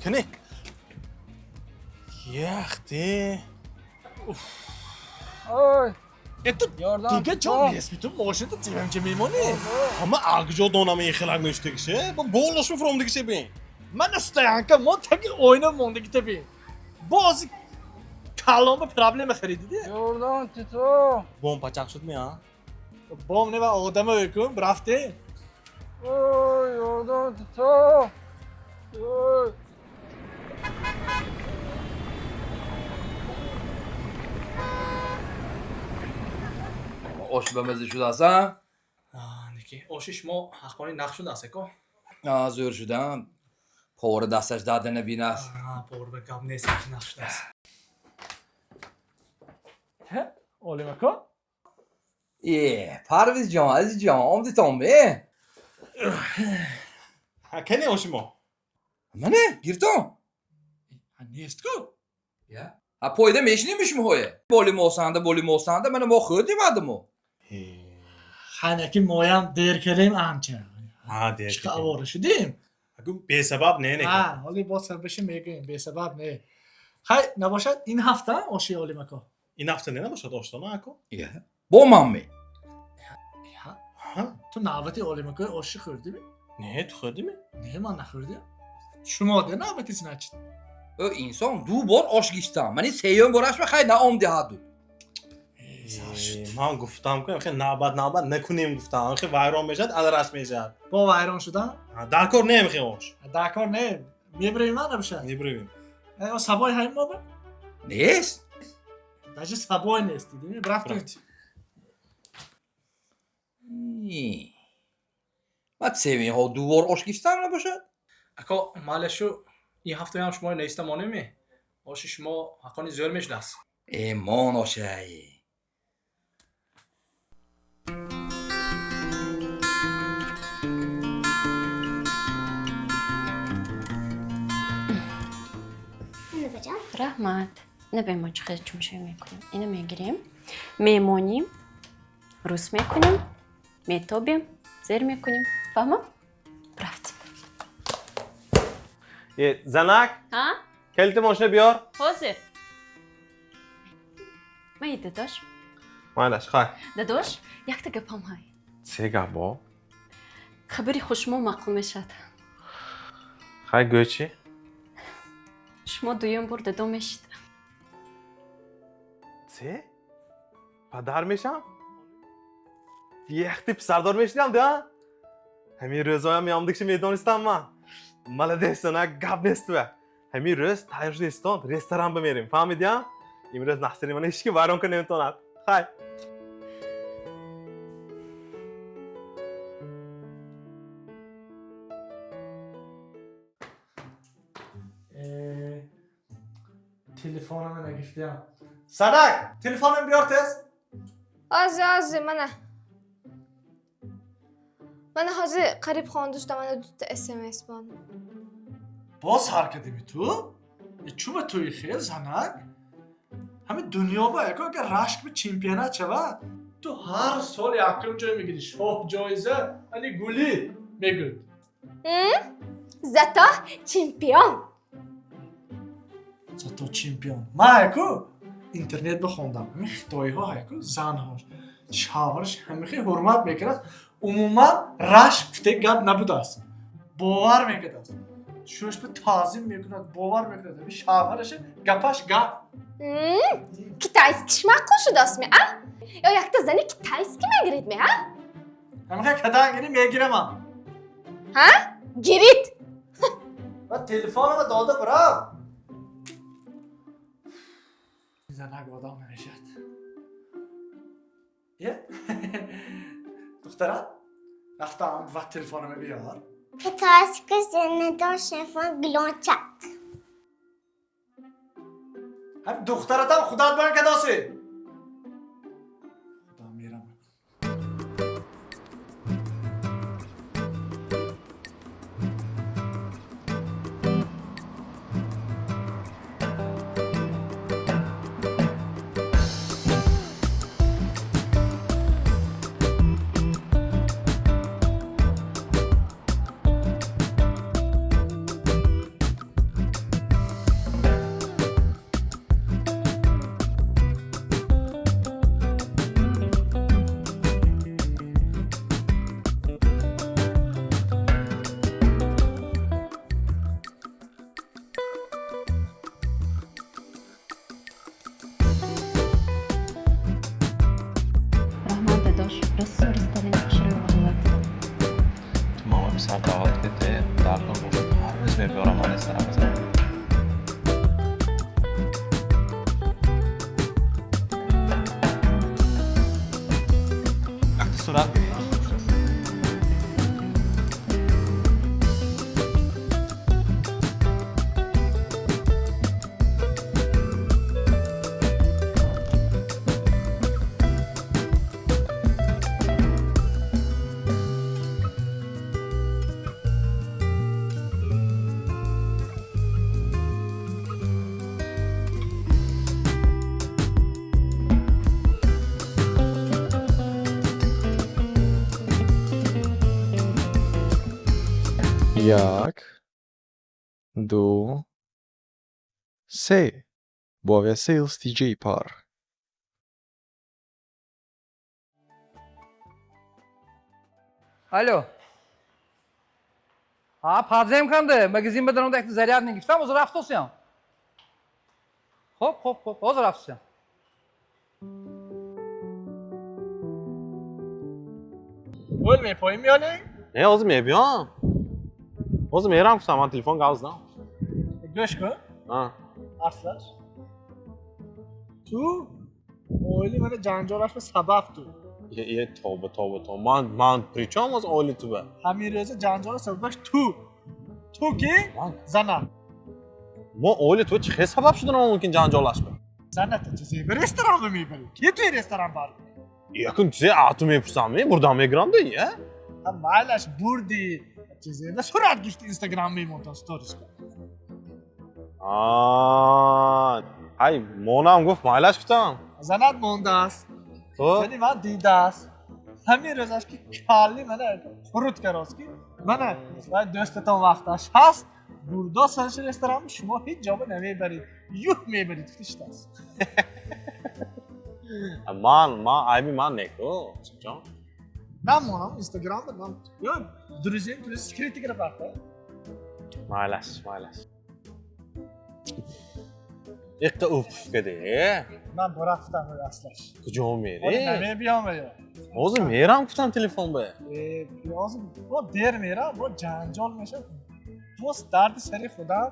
[SPEAKER 3] кини. Яхте.
[SPEAKER 1] Ой.
[SPEAKER 6] Ту дига ҷо нест, ту мошинта тивамча мемонӣ.
[SPEAKER 3] Ҳама агҷо донам ин хелак мештагише, бо болош мефромдагише бин.
[SPEAKER 6] Мана стоянка мон таги оина мондагита бин. Боз калонба проблема харидиди.
[SPEAKER 1] Ёрдам тито.
[SPEAKER 3] Бом пачақ шуд ми, а?
[SPEAKER 6] Бом не ва одама өкүм, рафте.
[SPEAKER 1] Ой, ёрдам тито. Ой.
[SPEAKER 5] Ош ба маза шудааст, а?
[SPEAKER 10] Неки, оши шумо ҳаққони нақ шудааст, эко?
[SPEAKER 5] Зӯр шудам. Повара дасташ дада набинаст.
[SPEAKER 10] Повар ба гап нест, ки нақ шудааст.
[SPEAKER 6] Олим ако?
[SPEAKER 5] Э, Парвизҷон, азизҷон, омдитон бе?
[SPEAKER 3] Кани оши мо?
[SPEAKER 5] Мане, гиртон.
[SPEAKER 6] Нест ку?
[SPEAKER 5] Я? А пойда мешинем шумоҳое? Боли мосанда, боли мосанда, мана мо хӯрдем адимо.
[SPEAKER 6] Ханаки моям дер кардем анча.
[SPEAKER 3] Ҳа, дер.
[SPEAKER 6] Чиқа авора шудем?
[SPEAKER 3] Аку бесабаб не, не.
[SPEAKER 6] Ҳа, ҳоли боз сабабаши мегӯем, бесабаб не. Хай, набошад ин ҳафта оши Олим ако?
[SPEAKER 3] Ин ҳафта не набошад оштона ако?
[SPEAKER 5] Я. Бо ман ме?
[SPEAKER 6] Ҳа, ту навбати Олим ако оши хӯрдими?
[SPEAKER 3] Не, ту хӯрдими?
[SPEAKER 6] Не, ман нахӯрдим. Шумо де навбати значит.
[SPEAKER 5] Ө инсон ду бор ош гиштам. Мани сеюм бораш ба хай наомди ҳаду.
[SPEAKER 3] Ман гуфтам ку, хе навбат навбат накунем гуфтам. Хе вайрон мешад, алраш мешад.
[SPEAKER 6] Бо вайрон шудан?
[SPEAKER 3] Дар кор не хе ош.
[SPEAKER 6] Дар кор не. Мебарем ман набошад?
[SPEAKER 3] Мебарем.
[SPEAKER 6] Э, сабой ҳайм мо ба?
[SPEAKER 5] Нест.
[SPEAKER 6] Даже сабой нест, дидими? Рафтем.
[SPEAKER 5] Ман севинҳо ду бор ош гиштам набошад?
[SPEAKER 10] Ако, малашу ин ҳафтаям шумо неста монеми? Оши шумо ҳаққони зӯр мешудааст.
[SPEAKER 5] Э, мон ошай.
[SPEAKER 2] Раҳмат. Ина мо чӣ хел чумшӯй мекунем. Ина мегирем, мемоним, рус мекунем, метобем, зер мекунем. Фаҳмам? Рафтем.
[SPEAKER 3] Е, занак?
[SPEAKER 2] Ҳа?
[SPEAKER 3] Калити мошина биёр.
[SPEAKER 2] Ҳозир. Май, дадош.
[SPEAKER 3] Майлаш, хай.
[SPEAKER 2] Дадош, якта гапам ҳай.
[SPEAKER 3] Се гап бо?
[SPEAKER 2] Хабари хушмо маъқул мешавад.
[SPEAKER 3] Хай, гӯй чӣ?
[SPEAKER 2] Шумо дуюм бор дадо мешид.
[SPEAKER 3] Се? Падар мешам? Яхти писардор мешидам, да? Ҳамин рӯзоям меомдикши медонистам ман. Молодец, занак, гап нест ва. Ҳамин рӯз тайёр шудистон, ресторан бимерем, фаҳмидиам? Имрӯз наҳсири мана ҳеч ки вайрон кунда наметавонад. Хай.
[SPEAKER 6] Телефонама нагирифтиам. Санак, телефонам биёр тез.
[SPEAKER 4] Ҳозир, ҳозир, мана. Мана ҳозир қариб хонда шудам, мана дута SMS бон.
[SPEAKER 6] Боз ҳар кардими ту? Чӯ ба туи хел, занак? Ҳамин дунё ба яко агар рашк ба чемпионат шавад, ту ҳар сол якум ҷой мегирӣ, шоҳ ҷоиза, ани гулӣ мегӯд.
[SPEAKER 4] Зато чемпион.
[SPEAKER 6] Зато чемпион. Ман яко интернет бихондам. Ҳамин хитоиҳо яко занҳош, шавҳараш ҳамихи ҳурмат мекунад. Умуман рашк гуфте гап набудааст. Бовар мекардааст. Шӯш ба таъзим мекунад, бовар мекунад. Ҳамин шавҳараш гапаш гап.
[SPEAKER 4] Китайский шмаъқул шудааст ми, а? Ё якта зани китайский мегирид ми, а?
[SPEAKER 6] Ҳамихе кадан гирӣ мегирамам.
[SPEAKER 4] Ҳа? Гирид.
[SPEAKER 6] Ва телефонама дода бурам. Занак одам намешавад. Е? Духтара, рафтам ва телефонама биёр.
[SPEAKER 7] Китайский зинадор шефон глончак.
[SPEAKER 6] Ҳам духтаратам худат бан кадоси. Худо мерам.
[SPEAKER 3] Сурат.
[SPEAKER 13] Як, ду, се. Бо Aviasales TJ Par.
[SPEAKER 5] Алло. Ҳа, подзем канда. Магазин ба даромада якта заряд мегирифтам, ҳозир рафтосиям. Хоб, хоб, хоб, ҳозир рафтосиям.
[SPEAKER 6] Гул мепоим ё не?
[SPEAKER 3] Не, ҳозир мебиём. Ҳозир мерам гуфтам, ман телефон гап задам.
[SPEAKER 6] Гӯш кун.
[SPEAKER 3] А.
[SPEAKER 6] Аслаш. Ту оили мана ҷанҷолаш ба сабаб ту.
[SPEAKER 3] Е, тавба, тавба, тавба. Ман при чём ҳозир оили ту ба?
[SPEAKER 6] Ҳамин рӯза ҷанҷола сабабаш ту. Ту ки зана.
[SPEAKER 3] Мо оили ту чӣ хел сабаб шудан мумкин ҷанҷолаш ба?
[SPEAKER 6] Заната чизе ба ресторан мебарӣ. Ки туи ресторан бар?
[SPEAKER 3] Якун чизе а ту мепурсам, бурдам мегирам да, е?
[SPEAKER 6] Ҳа, майлаш бурдӣ. Чизе на сурат гирифти Инстаграм мемонтан сторис.
[SPEAKER 3] Аа, ай монам гуфт майлаш гуфтам.
[SPEAKER 6] Занат мондааст.
[SPEAKER 3] Хуб.
[SPEAKER 6] Зани ман дидааст. Ҳамин рӯзаш ки калли мана қурут карост ки мана вай дӯстатон вақташ ҳаст бурдо санши ресторан шумо ҳеҷ ҷо ба намебаред. Юҳ мебаред гуфтиштааст.
[SPEAKER 3] Ман айби ман неку, ҷон.
[SPEAKER 6] Ман монам Инстаграмда ман ё друзьям плюс скрытый гирифта.
[SPEAKER 3] Майлаш, майлаш. Иққа уф каде.
[SPEAKER 6] Ман бурафтам аслаш.
[SPEAKER 3] Куҷо мери?
[SPEAKER 6] Намебиём ё.
[SPEAKER 3] Ҳозир мерам гуфтам телефон ба.
[SPEAKER 6] Э, ҳозир бо дер мерам, бо ҷанҷол мешавад. Боз дарди сари худам.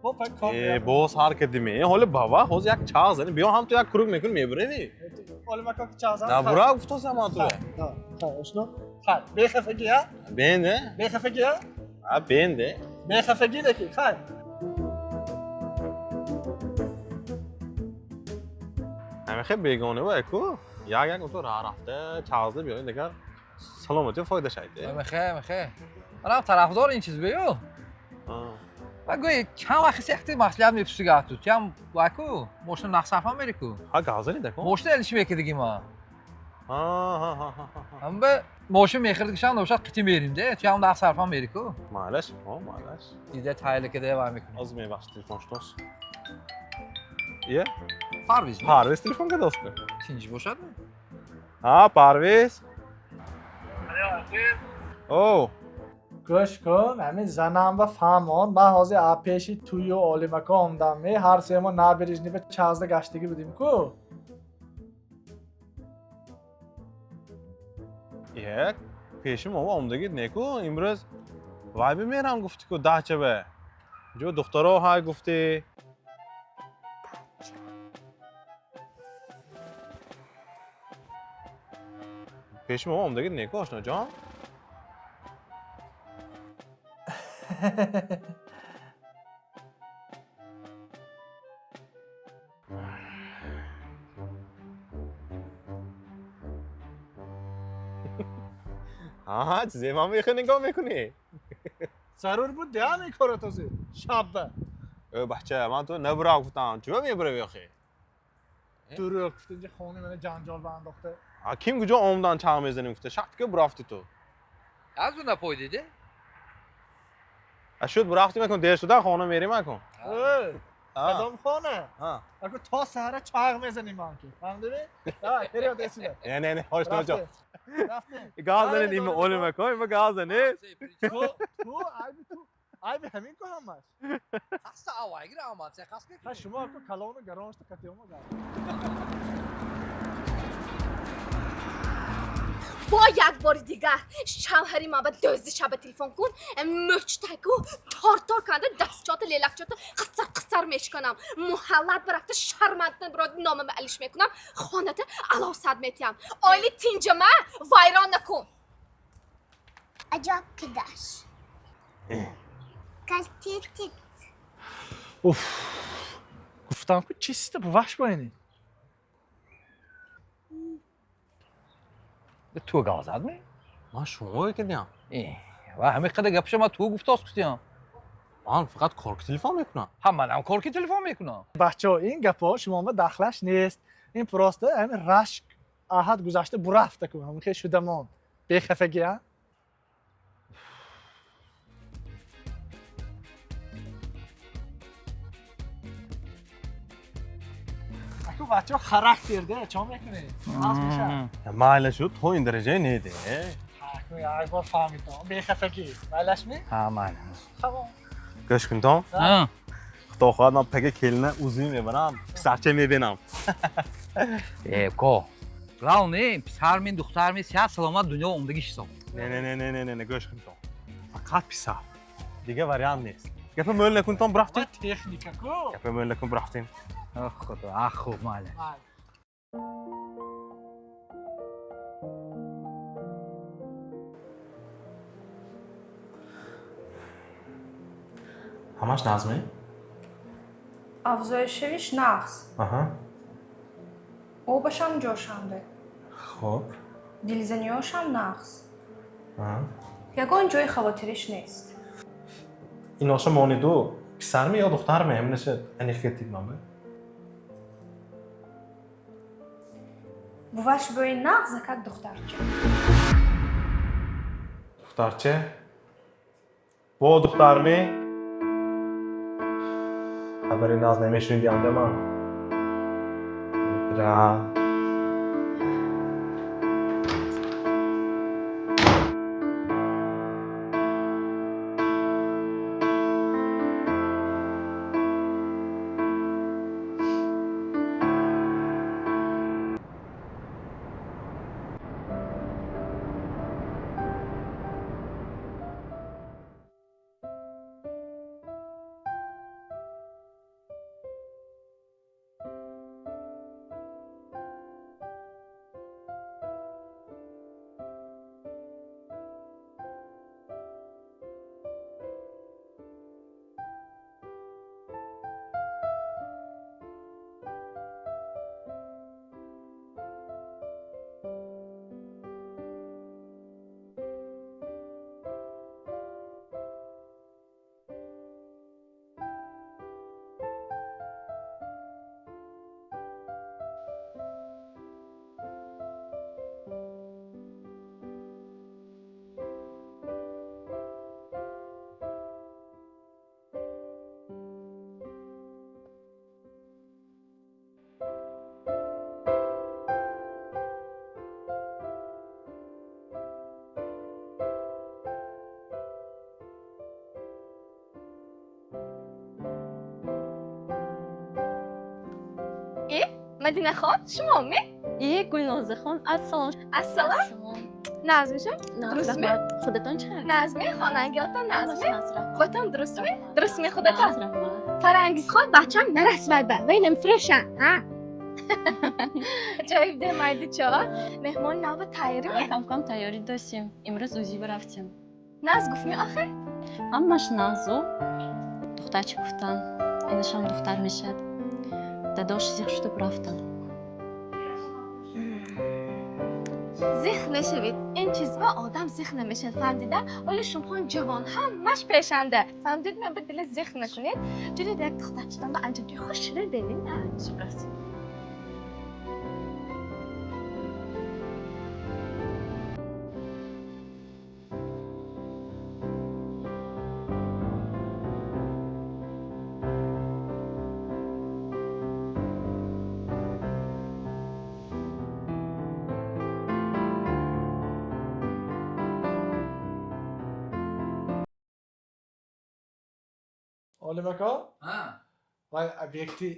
[SPEAKER 6] Бо пай кор.
[SPEAKER 3] Э, боз ҳар кади ме. Ҳоли баба, ҳозир як чағ зани. Биё ҳам ту як круг мекунӣ мебареми.
[SPEAKER 6] Ҳоли мака чағ зан.
[SPEAKER 3] На бура гуфтосам ман ту.
[SPEAKER 6] Ҳа, ҳа, ошно. Хай, бехафагӣ, ҳа?
[SPEAKER 3] Бенде.
[SPEAKER 6] Бехафагӣ, ҳа?
[SPEAKER 3] Ҳа, бенде.
[SPEAKER 6] Бехафагӣ неки, хай.
[SPEAKER 3] Ҳамин хел бегона ва ку. Як як ту раҳ рафта чағзда биёин дигар саломатӣ фоида шайде.
[SPEAKER 5] Мехе, мехе. Манам тарафдор ин чиз бею. Ва гӯй чанд вақт якти маслиҳат мепурсига ту. Тиам ваку мошина нақсарфа мери ку.
[SPEAKER 3] Ҳа, гап дако.
[SPEAKER 5] Мошина элиши мекардиги ма.
[SPEAKER 3] Ҳа, ҳа, ҳа, ҳа.
[SPEAKER 5] Ҳамба мошин мехӯрдигишам набошад қити мерим де. Тиам нақсарфа мери ку.
[SPEAKER 3] Майлаш, ҳо, майлаш.
[SPEAKER 5] Дида тайла када вай мекунӣ.
[SPEAKER 3] Ҳозир мебахшид телефон шудос. Е?
[SPEAKER 5] Парвиз.
[SPEAKER 3] Парвиз телефон кардост ку.
[SPEAKER 5] Тинҷ бошад?
[SPEAKER 3] Ҳа, Парвиз. О.
[SPEAKER 6] Гӯш кун, ҳамин занам ба фаҳмон, ман ҳозир а пеши тую олимако омдам, ҳар се мо набережный ба чазда гаштагӣ будем ку.
[SPEAKER 3] Е, пеши мо омдагӣ неку, имрӯз вай бимерам гуфтӣ ку дача ба. Ҷо духтаро ҳай гуфтӣ. Пеши мо омдагӣ неку, ошноҷон? Ҳа, чизе ман мехоҳ нигоҳ мекунӣ?
[SPEAKER 6] Зарур буд деам ин корро този шабба.
[SPEAKER 3] Э, бача, ман ту набурав гуфтам. Чӯ мебуравӣ охи?
[SPEAKER 6] Дурӯғ гуфт, инҷа хони мана ҷанҷол ба андохта.
[SPEAKER 3] А ким куҷо омдан чағ мезанем гуфта, шарт ки бурафтӣ ту.
[SPEAKER 5] Аз ӯ напойдиде?
[SPEAKER 3] А шуд бурафтӣ макун, дер шуда хона мерӣ макун.
[SPEAKER 6] Э, кадом хона? Аку то саҳара чағ мезанем ман ки. Фаҳмидӣ? Давай, вперёд эсида.
[SPEAKER 3] Не, не, не, ошноҷон.
[SPEAKER 6] Рафтем.
[SPEAKER 3] Гап занед, има олим макун, има гап занед.
[SPEAKER 6] Ту, ту, айби ту. Айби ҳамин ку ҳамаш.
[SPEAKER 5] Хаста авай гира омад, се хаст
[SPEAKER 6] Ҳа, шумо аку калону гароншта катиёма гап.
[SPEAKER 4] Бо як бори дигар шавҳари ман ба дӯзди шаба телефон кун, мӯчтаку тор-тор канда дастчота лелакчота қиссар қиссар мешиканам. Муҳаллат бирафта шармандна бироди номама алиш мекунам, хоната алов сад метиҳам. Оили тинҷама вайрон накун.
[SPEAKER 7] Аҷаб кидаш. Калтитит.
[SPEAKER 6] Уф. Гуфтам ку чиста буваш бо ини.
[SPEAKER 1] Ту гап зад ми?
[SPEAKER 3] Ман шумо кардям.
[SPEAKER 1] Ва ҳамин қадар гапша ман ту гуфтост гуфтиям.
[SPEAKER 3] Ман фақат корки телефон мекунам.
[SPEAKER 1] Ҳа, манам корки телефон мекунам.
[SPEAKER 6] Бачаҳо, ин гапҳо шумома дахлаш нест. Ин просто ҳамин рашк аҳад гузашта бурафта ку, ҳамин хел шуда монд. Бехафагӣ, а? Аку бачаҳо характер де, чо мекунед? Аз мешавад.
[SPEAKER 3] Майла шуд, то ин дараҷа не де.
[SPEAKER 6] Аку як бор фаҳмидам, бехафагӣ. Майлаш ми?
[SPEAKER 1] Ҳа, майла.
[SPEAKER 6] Тамом.
[SPEAKER 3] Гӯш кун том.
[SPEAKER 1] Ҳа.
[SPEAKER 3] Худо хоҳад ман пага келина узуй мебарам, писарча мебинам.
[SPEAKER 1] Э, ко. Главное, писар мин, духтар мин, сиҳат саломат дунё омдагӣ ҳисоб.
[SPEAKER 3] Не, не, не, не, не, не, не, гӯш кун том. Фақат писар. Дигар вариант нест. Гапа мӯл накун том, бурафтем.
[SPEAKER 6] Техника ку.
[SPEAKER 3] Гапа мӯл накун, бурафтем.
[SPEAKER 1] Ах, худо, ах, хуб, майла.
[SPEAKER 3] Ҳамаш нағзме?
[SPEAKER 14] Афзоишшавиш нағз.
[SPEAKER 3] Аҳа.
[SPEAKER 14] Обашам ҷошанде.
[SPEAKER 3] Хуб.
[SPEAKER 14] Дилзаниёшам нағз.
[SPEAKER 3] Аҳа.
[SPEAKER 14] Ягон ҷои хавотириш нест.
[SPEAKER 3] Иноша мониду писарми ё духтарми? Ҳаминаша аниқ кеттид манба.
[SPEAKER 14] Буваш бӯи нағза как духтарча.
[SPEAKER 3] Духтарча? Бо духтарми? Хабари нағз намешунидӣ анда ман. Ра.
[SPEAKER 4] Мадинахон, шумо ме?
[SPEAKER 2] Е, Гулнозахон, ассалом.
[SPEAKER 4] Ассалом. Нағзмишам? Дурустми?
[SPEAKER 2] Худатон чӣ хел?
[SPEAKER 4] Нағзми, хонангиётон нағзми? Худатон дурустми? Дурустми худатон? Фарангизхон бачам нарасвад ба, вай намфурӯшам, ҳа? Ҷоиб де майдичо, меҳмон нава тайёрӣ?
[SPEAKER 2] Кам-кам тайёрӣ доштем. Имрӯз узиба рафтем.
[SPEAKER 4] Нағз гуфтми охир?
[SPEAKER 2] Ҳамаш нағзу. Духтарча гуфтан, инашам духтар мешавад. Дадош зиқ шуда рафтан.
[SPEAKER 4] Зиқ нашавед. Ин чизба одам зиқ намешавад, фаҳмдида? Ҳоло шумохон ҷавон, ҳамаш пешанда. Фаҳмдид, ман ба дила зиқ накунед. Ҷудид як духтарчатон ба анҷом ҷои хуш шуда бинед.
[SPEAKER 2] Рафтем.
[SPEAKER 6] Олим ака, вай объекти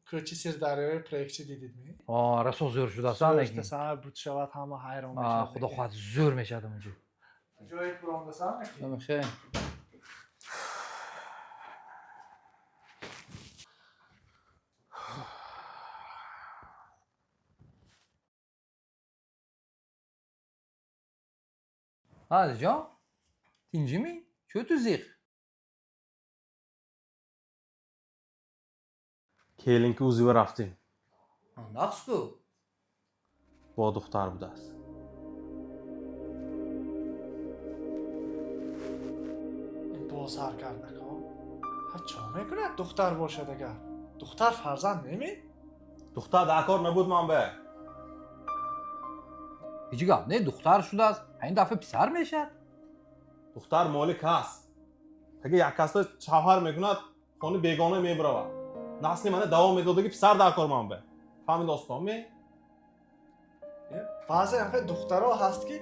[SPEAKER 6] Кӯчи Сирдарёи проектчи дидидми?
[SPEAKER 1] Расо зӯр шудасан лекин.
[SPEAKER 6] Зӯр буд шавад, ҳама ҳайрон мешавад.
[SPEAKER 1] Худо хоҳад, зӯр мешавад онҷо.
[SPEAKER 6] Ҷои буромдасан?
[SPEAKER 1] Хе. Алиҷон, тинҷимӣ? Чӯ ту зиқ?
[SPEAKER 3] Келинки узива рафтем.
[SPEAKER 5] Нақс ку.
[SPEAKER 3] Бо духтар будааст.
[SPEAKER 6] Боз ҳар кард нако. Ҳа, чо мекунад духтар бошад агар? Духтар фарзанд неми?
[SPEAKER 3] Духтар дар кор набуд ман бе.
[SPEAKER 5] Ҳеҷ гап не, духтар шудааст. Ин дафъа писар мешавад.
[SPEAKER 3] Духтар моли кас. Агар як касда шавҳар мекунад, хони бегона мебаравад. Насли мана давом медодаги писар дар кор ман бе. Фаҳмид достонми?
[SPEAKER 6] Баъзе ҳамхел духтаро ҳаст, ки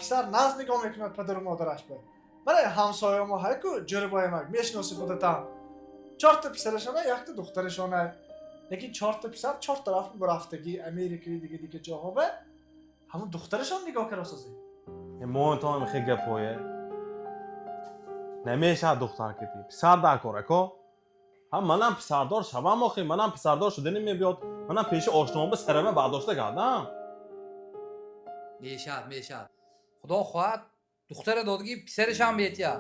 [SPEAKER 6] писар наз нигоҳ мекунад падару модараш бе. Мана ҳамсоямо ҳайку ҷӯрабоямак, мешиноси худатам. Чорта писарашона, якта духтарашона. Лекин чорта писар чор тараф рафтагӣ, Америкаи дига дига ҷоҳо бе. Ҳамон духтарашон нигоҳ каросозӣ.
[SPEAKER 3] Монтон хе гапое. Намешавад духтар кити. Писар дар кор ако. Ҳам манам писардор шавам охи, манам писардор шудани мебиёд. Манам пеши ошнома сарама бардошта кардам.
[SPEAKER 5] Мешавад, мешавад. Худо хоҳад, духтара додагӣ писарашам бетия.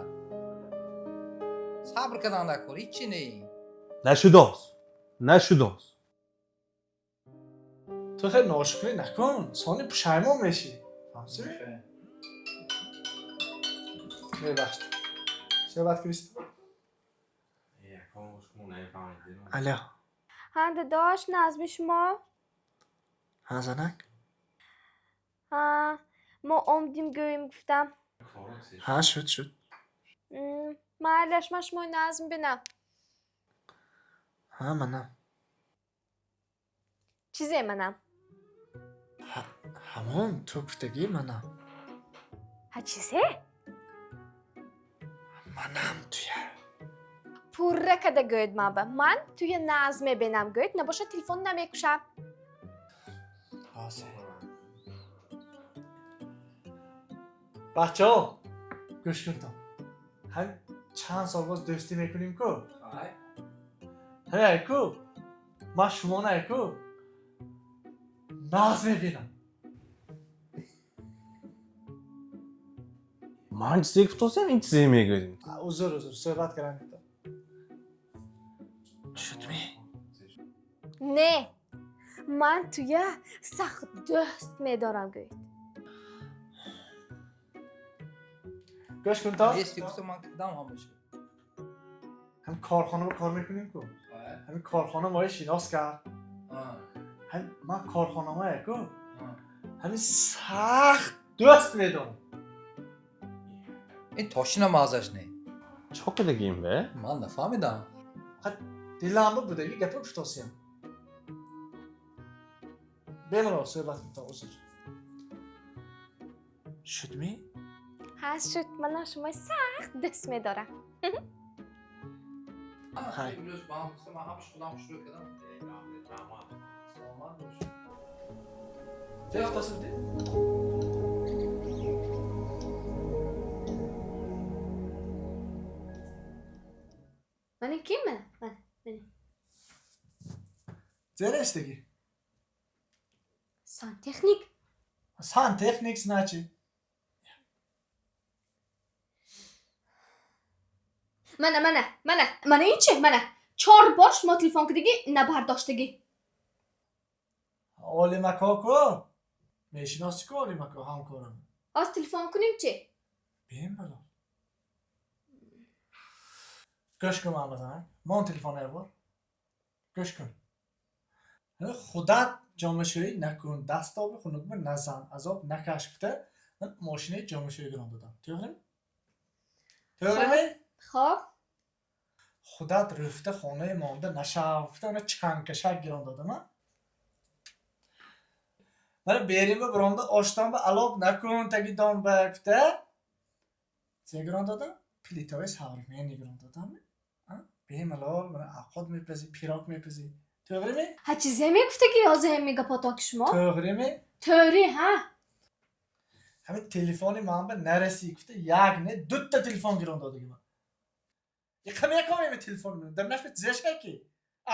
[SPEAKER 5] Сабр кардан дар кор, ҳичи не.
[SPEAKER 3] Нашудост. Нашудост.
[SPEAKER 6] Ту хеле ношукрӣ накун, сони пушаймон мешӣ. Фаҳмсӣ? Мебахшед. Суҳбат кунистӣ? Алло.
[SPEAKER 4] Ҳа, дадош, назми шумо?
[SPEAKER 6] Ҳа, занак?
[SPEAKER 4] Ҳа, мо омдим гӯем гуфтам.
[SPEAKER 6] Ҳа, шуд, шуд.
[SPEAKER 4] Майлаш, ман шумои назм бинам.
[SPEAKER 6] Ҳа, манам.
[SPEAKER 4] Чизе манам?
[SPEAKER 6] Ҳамон ту гуфтагӣ манам.
[SPEAKER 4] Ҳа, чизе?
[SPEAKER 6] Манам туя.
[SPEAKER 4] Пурра када гӯед маба. Ман туя назм мебинам гӯед, набошад телефон намекушам.
[SPEAKER 6] Бачаҳо, гӯш кунтон. Ҳам чанд сол боз дӯстӣ мекунем ку? Ҳамин ку? Ман шумона ку? Наз мебинам.
[SPEAKER 3] Ман чизе гуфтосем, ин чизе мегӯед.
[SPEAKER 6] Узр, узр, суҳбат кардам. Шудми?
[SPEAKER 4] Не, ман туя сахт дӯст медорам гӯед.
[SPEAKER 6] Гӯш кун то.
[SPEAKER 5] Нести гуфта ман кардам ҳамаша.
[SPEAKER 6] Ҳам корхона кор мекунем ку? Ҳамин корхона моя шинос кард. Ҳам ман корхона моя ку? Ҳамин сахт дӯст медорам.
[SPEAKER 5] Ин тошина мағзаш не.
[SPEAKER 3] Чо кардагим бе?
[SPEAKER 5] Ман нафаҳмидам.
[SPEAKER 6] Диламба будаги гапа гуфтосиям. Бемалол суҳбат кунтон, узр. Шудми?
[SPEAKER 4] Ҳа, шуд. Манам шумои сахт дӯст медорам.
[SPEAKER 6] Хай.
[SPEAKER 5] Имрӯз ба ҳам гуфта ман ҳамаш худам шурӯъ кардам. Саломат бош.
[SPEAKER 6] Чӣ гуфтосидӣ?
[SPEAKER 4] Мана ким мана? Мана, мана.
[SPEAKER 6] Зерестиги?
[SPEAKER 4] Сантехник.
[SPEAKER 6] Сантехник значит.
[SPEAKER 4] Мана, мана, мана, мана ин чи? Мана. Чор бор шумо телефон кардагӣ, набардоштагӣ.
[SPEAKER 6] Олимако ку? Мешиносӣ ку Олимако ҳамкорам?
[SPEAKER 4] Оз телефон кунем чи?
[SPEAKER 6] Бемалол. Гӯш кун ман базанак. Мон телефон як бор. Гӯш кун. Худат ҷомашӯӣ накун, дастоби хунукба назан, азоб накаш гуфта, ман мошинаи ҷомашӯӣ гирон додам. Тӯғрими? Тӯғрими?
[SPEAKER 4] Хоб.
[SPEAKER 6] Худат рӯфта хонаи монда нашав гуфта, ана чангкашак гирон додам, а? Мана беримба биронда оштонба алоб накун таги донба гуфта, чӣ гирон додам? Плитаҳои современный гирон додам. Бемалол мана авқот мепазӣ, пирог мепазӣ. To'g'rimi?
[SPEAKER 4] Ha чизе мегуфтаги ҳозир ҳами гапотон ки шумо?
[SPEAKER 6] To'g'rimi?
[SPEAKER 4] To'g'ri, ha.
[SPEAKER 6] Ҳамин телефони ман ба нарасӣ гуфта як не дутта телефон гирон додагӣ ман. Иқа мекомем телефон ман. Дамнаш ба зешка ки.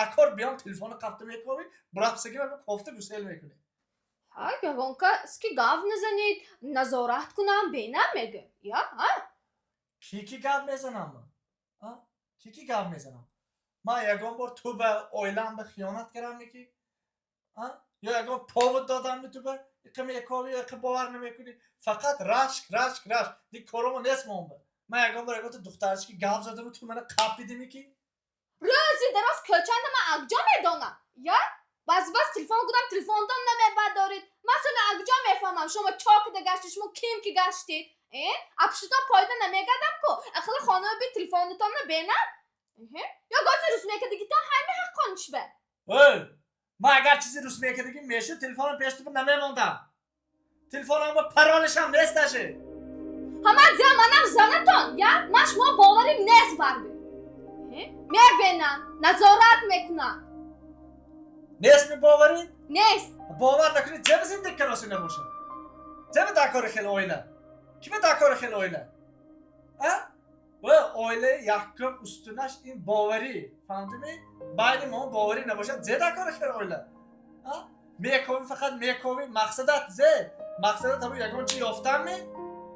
[SPEAKER 6] Акор биям телефони қапта мекоми, бурафсаги ман кофта гусел мекунӣ.
[SPEAKER 4] Ҳа, ягонка ски гав назанед, назорат кунам, бенам мегӯ. Я, ҳа?
[SPEAKER 6] Ки ки гап мезанам ман? А? Ки ки гап мезанам? Ман ягон бор ту ба оилам ба хиёнат кардам ки? А? Ё ягон повод додам ту ба? Иқа мекови, иқа бовар намекунӣ. Фақат рашк, рашк, рашк. Диг коромо нест мон ба. Ман ягон бор ягон духтарчики гап задаму ту мана қапидими ки?
[SPEAKER 4] Рӯзи дароз кӯчанда ман акҷо медонам. Я? Баъзе баъз телефон кунам, телефонтон намебардоред. Ман сона акҷо мефаҳмам шумо чо кида гаштед, шумо ким ки гаштед. Э? Апшитон пойда намегардам ку. Ахли хонаи би телефонатонро бенам. Ё готи рус мекардагитон ҳами ҳаққониш ба.
[SPEAKER 6] Ой, ман агар чизи рус мекардагим мешуд, телефонам пеш ту намемондам. Телефонам ба паролишам нест аше.
[SPEAKER 4] Ҳама зя манам занатон, я? Ман шумо боварим нест барби. Мебинам, назорат мекунам.
[SPEAKER 6] Нест ми боварӣ?
[SPEAKER 4] Нест.
[SPEAKER 6] Бовар накунӣ, ҷаба зиндагӣ кароси набошад? Ҷаба дар кори хел оила? Кима дар кори хел оила? А? Ва оилаи якум устунаш ин боварӣ. Фаҳмдимӣ? Байни мо боварӣ набошад, зе дар кори хел оила? А? Мековӣ фақат мековӣ, мақсадат зе? Мақсадат ҳамун ягон чи ёфтан ми?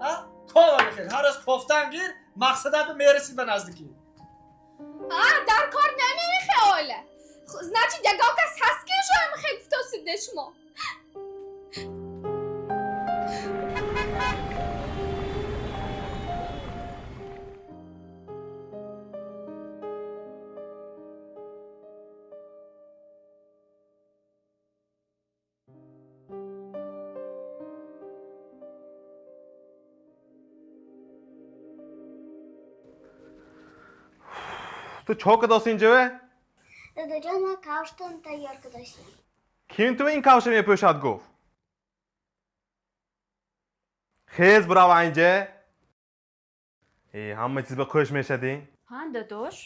[SPEAKER 6] А? Кова мехел, ҳар рӯз кофтан гир, мақсадат мерасӣ ба наздикӣ.
[SPEAKER 4] А, дар кор намемехе оила. Значит, ягон кас ҳаст ки ҷоя мехе гуфтосид не шумо.
[SPEAKER 3] Ту чо кадоси инҷаве?
[SPEAKER 7] Дадаҷон, ман кавштон тайёр кадосим.
[SPEAKER 3] Ким ту ин кавша мепӯшад гуфт? Хез бирав инҷа. Э, ҳама чиз ба қӯш мешадӣ?
[SPEAKER 2] Ҳа, дадош?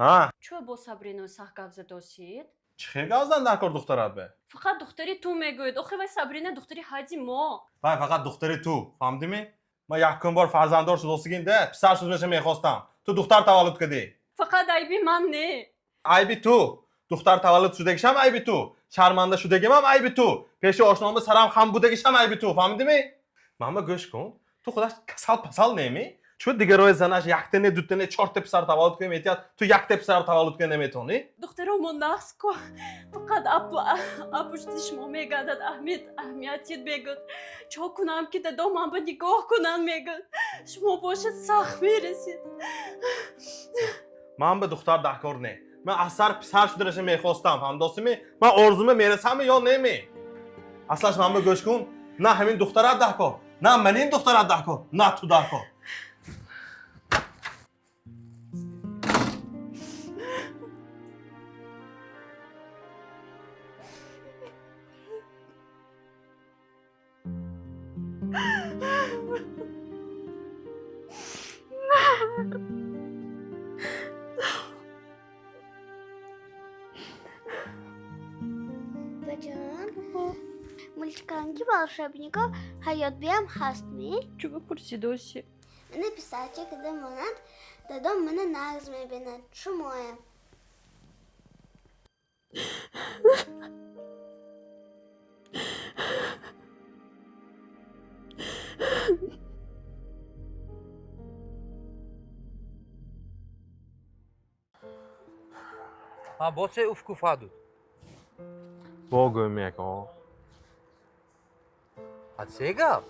[SPEAKER 3] Ҳа.
[SPEAKER 2] Чӯ бо Сабрино сах гап задосид?
[SPEAKER 3] Чӣ хел гап задан дар кор духтарат бе?
[SPEAKER 2] Фақат духтари ту мегӯяд. Охи вай Сабрина духтари ҳади мо.
[SPEAKER 3] Вай фақат духтари ту, фаҳмдимӣ? Ман якум бор фарзанддор шудосигинда писар шуданаша мехостам. Ту духтар таваллуд кардӣ.
[SPEAKER 2] Фақат айби ман не.
[SPEAKER 3] Айби ту. Духтар таваллуд шудагишам айби ту. Шарманда шудагимам айби ту. Пеши ошнома сарам хам будагишам айби ту. Фаҳмидимӣ? Мама гӯш кун. Ту худаш касал пасал немӣ? Чун дигарои занаш якта не, дута не, чорта писар таваллуд кунем этият, ту якта писар таваллуд кунем наметонӣ?
[SPEAKER 2] Духтаромо нағз ку. Фақат апушти шумо мегардад, Аҳмед аҳамиятид мегӯяд. Чо кунам ки дадом ман ба нигоҳ кунам мегӯяд. Шумо бошад сахт мерасид.
[SPEAKER 3] Ман ба духтар даркор не. Ман аз сар писар шуданаша мехостам, фаҳмдосимӣ? Ман орзума мерасамми ё немӣ? Аслаш ман ба гӯш кун, на ҳамин духтарат даркор, на манин духтарат даркор, на ту даркор.
[SPEAKER 7] Мультиканги волшебников ҳаёт биям ҳастми?
[SPEAKER 2] Чӯ пурсидоси?
[SPEAKER 7] Мана писарча када монанд, дадом мана нағз мебинад. Шумоям.
[SPEAKER 5] Ҳа, боз се уф куфаду.
[SPEAKER 3] Бо гӯем яко.
[SPEAKER 5] Ҳа, се гап?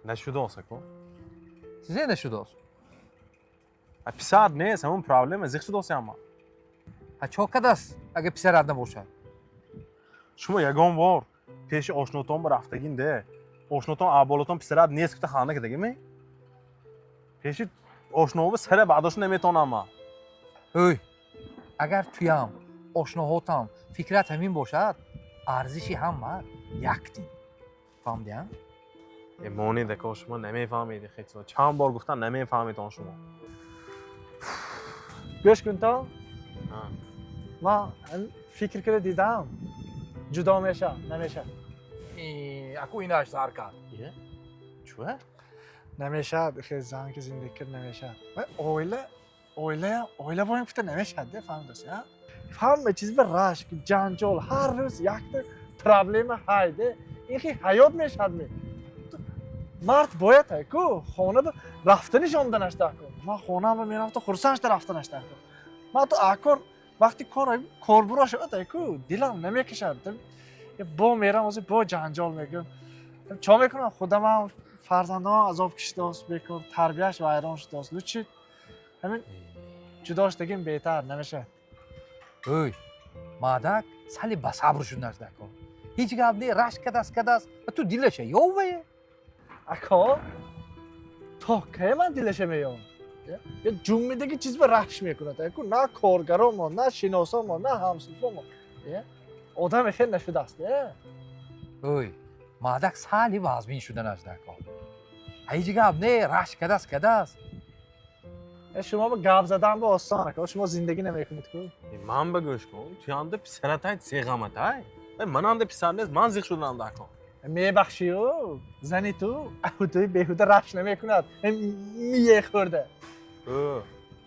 [SPEAKER 3] Нашудос ако.
[SPEAKER 5] Чизе нашудос?
[SPEAKER 3] А писар нест, ҳамун проблема зиқ шудос ама.
[SPEAKER 5] Ҳа, чо кадаст, агар писарат набошад?
[SPEAKER 3] Шумо ягон бор пеши ошнотон ба рафтагин де. Ошнотон аболотон писарат нест гуфта ханда кардагими? Пеши ошноба сара баъдош наметонам ман.
[SPEAKER 5] Ӯй, агар туям, ошноҳотам фикрат ҳамин бошад, арзиши ҳама яктин. Фаҳмидиам?
[SPEAKER 3] Э, монед ако, шумо намефаҳмед хеле. Чанд бор гуфтам намефаҳмед он шумо.
[SPEAKER 6] Гӯш кун то.
[SPEAKER 3] Ҳа.
[SPEAKER 6] Ман фикр карда дидам, ҷудо мешавам, намешавад.
[SPEAKER 5] Аку инаш сар кард.
[SPEAKER 3] Чӯ?
[SPEAKER 6] Намешавад, хел зан ки зиндагӣ кард намешавад. Оила, оилаям, оила боем гуфта намешавад, фаҳмидоси, а? Ҳама чиз ба рашк, ҷанҷол, ҳар рӯз якта проблема ҳайде. Ин хел ҳаёт мешавад ме? Мард бояд ку хона ба рафтаниш омаданаш дар кор. Ман хонаам ба мерафта хурсанд шуда рафтанаш дар кор. Ман ту акор вақти кор корбуро шавад ку дилам намекашад. Бо мерам ҳозир бо ҷанҷол мекунам. Чо мекунам? Худамам фарзандамам азоб кишидааст бекор, тарбияш вайрон шудааст. Лучи ҳамин ҷудо шудагим беҳтар намешавад.
[SPEAKER 5] Ӯй, мардак сали ба сабр шуданаш дар кор. Ҳеҷ гап не, рашк кадаст кадаст, ту дилаша ёвае.
[SPEAKER 6] Ако, то кай ман дилаша меёвам? Я ҷуммидаги чиз ба рашк мекунад. Аку на коргаромо, на шиносомо, на ҳамсинфомо. Одаме хел нашудааст.
[SPEAKER 5] Ӯй, мардак сали вазмин шуданаш дар кор. Ҳеҷ гап не, рашк кадаст кадаст.
[SPEAKER 6] Шумо ба гап задан ба осон, ако шумо зиндагӣ намекунед ку.
[SPEAKER 3] Ман ба гӯш кун, туянда писаратай сегаматай. Мананда писар нест, ман зиқ шуданам дар кор.
[SPEAKER 6] Мебахшию, зани ту аҳудои беҳуда рашк намекунад, мие хӯрда.
[SPEAKER 3] Ӯ,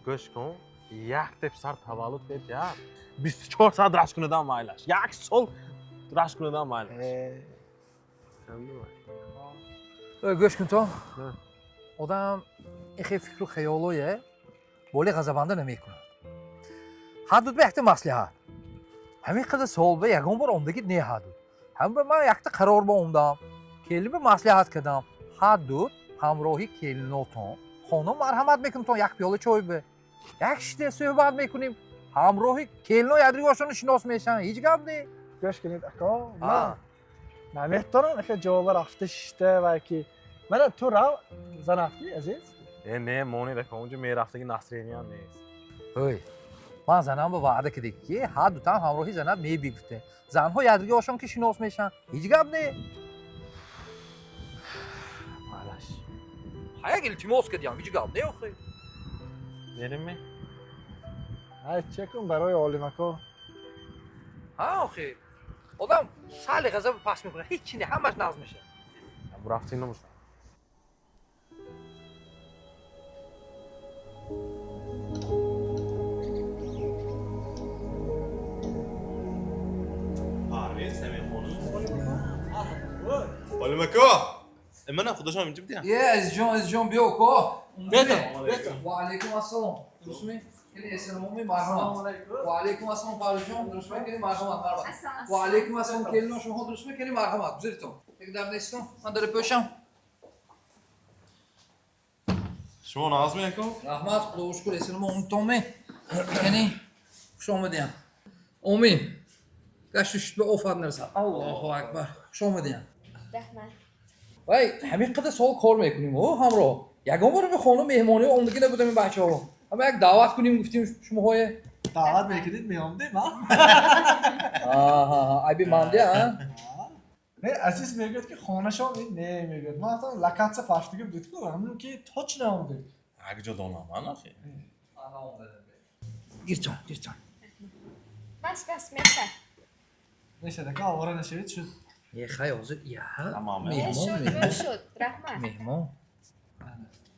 [SPEAKER 3] гӯш кун, якта писар таваллуд кунед, я 24 соат рашк кунадам майлаш. Як сол рашк кунадам майлаш.
[SPEAKER 5] Гӯш кун то. Одам ихе фикру хаёлое боли ғазабанда намекунад. Ҳадуд ба якта маслиҳат. Ҳамин қадар сол ба ягон бор омдагӣ не ҳадуд. Ҳам ба ман якта қарор ба омдам. Келин ба маслиҳат кардам. Ҳадуд ҳамроҳи келинотон хонум марҳамат мекунтон як пиёла чой ба. Як шида суҳбат мекунем. Ҳамроҳи келино якдигаршонро шинос мешаванд. Ҳеҷ гап не.
[SPEAKER 6] Гӯш кунед ако, ман наметавонам ихе ҷоба рафта шишта ва ки мана ту рав занат ки азиз.
[SPEAKER 3] Не, монед ако, онҷо мерафтаги настроениям нест.
[SPEAKER 5] Ӯй, ман занам ба ваъда кардем ки ҳар дутам ҳамроҳи занат мебигуфте. Занҳо якдигаршон ки шинос мешаванд. Ҳеҷ гап не.
[SPEAKER 3] Малаш.
[SPEAKER 5] Ҳа як илтимос кардям, ҳеҷ гап не охи.
[SPEAKER 3] Мерем ме?
[SPEAKER 6] Ҳай чӣ кун барои олимако?
[SPEAKER 5] Ҳа охи. Одам сали ғазаб пас мекунад, ҳеҷ чи не, ҳамаш нағз мешавад.
[SPEAKER 3] Бурафти намушта. Парвиз, ҳамин хонум. Олимако! Мана худошон инҷо будям.
[SPEAKER 5] Е, азизҷон, азизҷон, биё ко. Ва алайкум ассалом. Дурустми? Кели эсаломоми марҳамат. Ва алайкум ассалом Парвизҷон, дурустми? Кели марҳамат, марҳамат. Ва алайкум ассалом келино шумо дурустми? Кели марҳамат. Гузаритон. Як дар нестон, ман дара пӯшам.
[SPEAKER 3] Шумо нағз меако?
[SPEAKER 5] Раҳмат, Худо шукр, эсаломо умтоме. Яъне хуш омадиям. Омин. Гашту шуд ба офат нарасад. Аллоҳу акбар. Хуш омадиям.
[SPEAKER 7] Раҳмат.
[SPEAKER 5] Вай, ҳамин қадар сол кор мекунем, о, ҳамроҳ. Ягон бор ба хона меҳмонӣ омдагӣ набудам ин бачаҳо. Ҳама як даъват кунем гуфтем шумоҳое.
[SPEAKER 6] Даъват мекунед, меомдем, а?
[SPEAKER 5] Аҳа, айби манде, а?
[SPEAKER 6] Не, азиз мегӯяд ки хонашон не мегӯяд. Ман ҳатто локатсия паштига будед ку, ҳамун ки точно омдем.
[SPEAKER 3] Ак ҷо донам ман охи.
[SPEAKER 5] Гирчон, гирчон.
[SPEAKER 4] Бас, бас, меша.
[SPEAKER 6] Мешад, ака, овора нашавед, шуд.
[SPEAKER 5] Е, хай, ҳозир, я.
[SPEAKER 3] Тамом.
[SPEAKER 5] Меҳмон,
[SPEAKER 4] Мешуд, мешуд. Раҳмат.
[SPEAKER 5] меҳмон.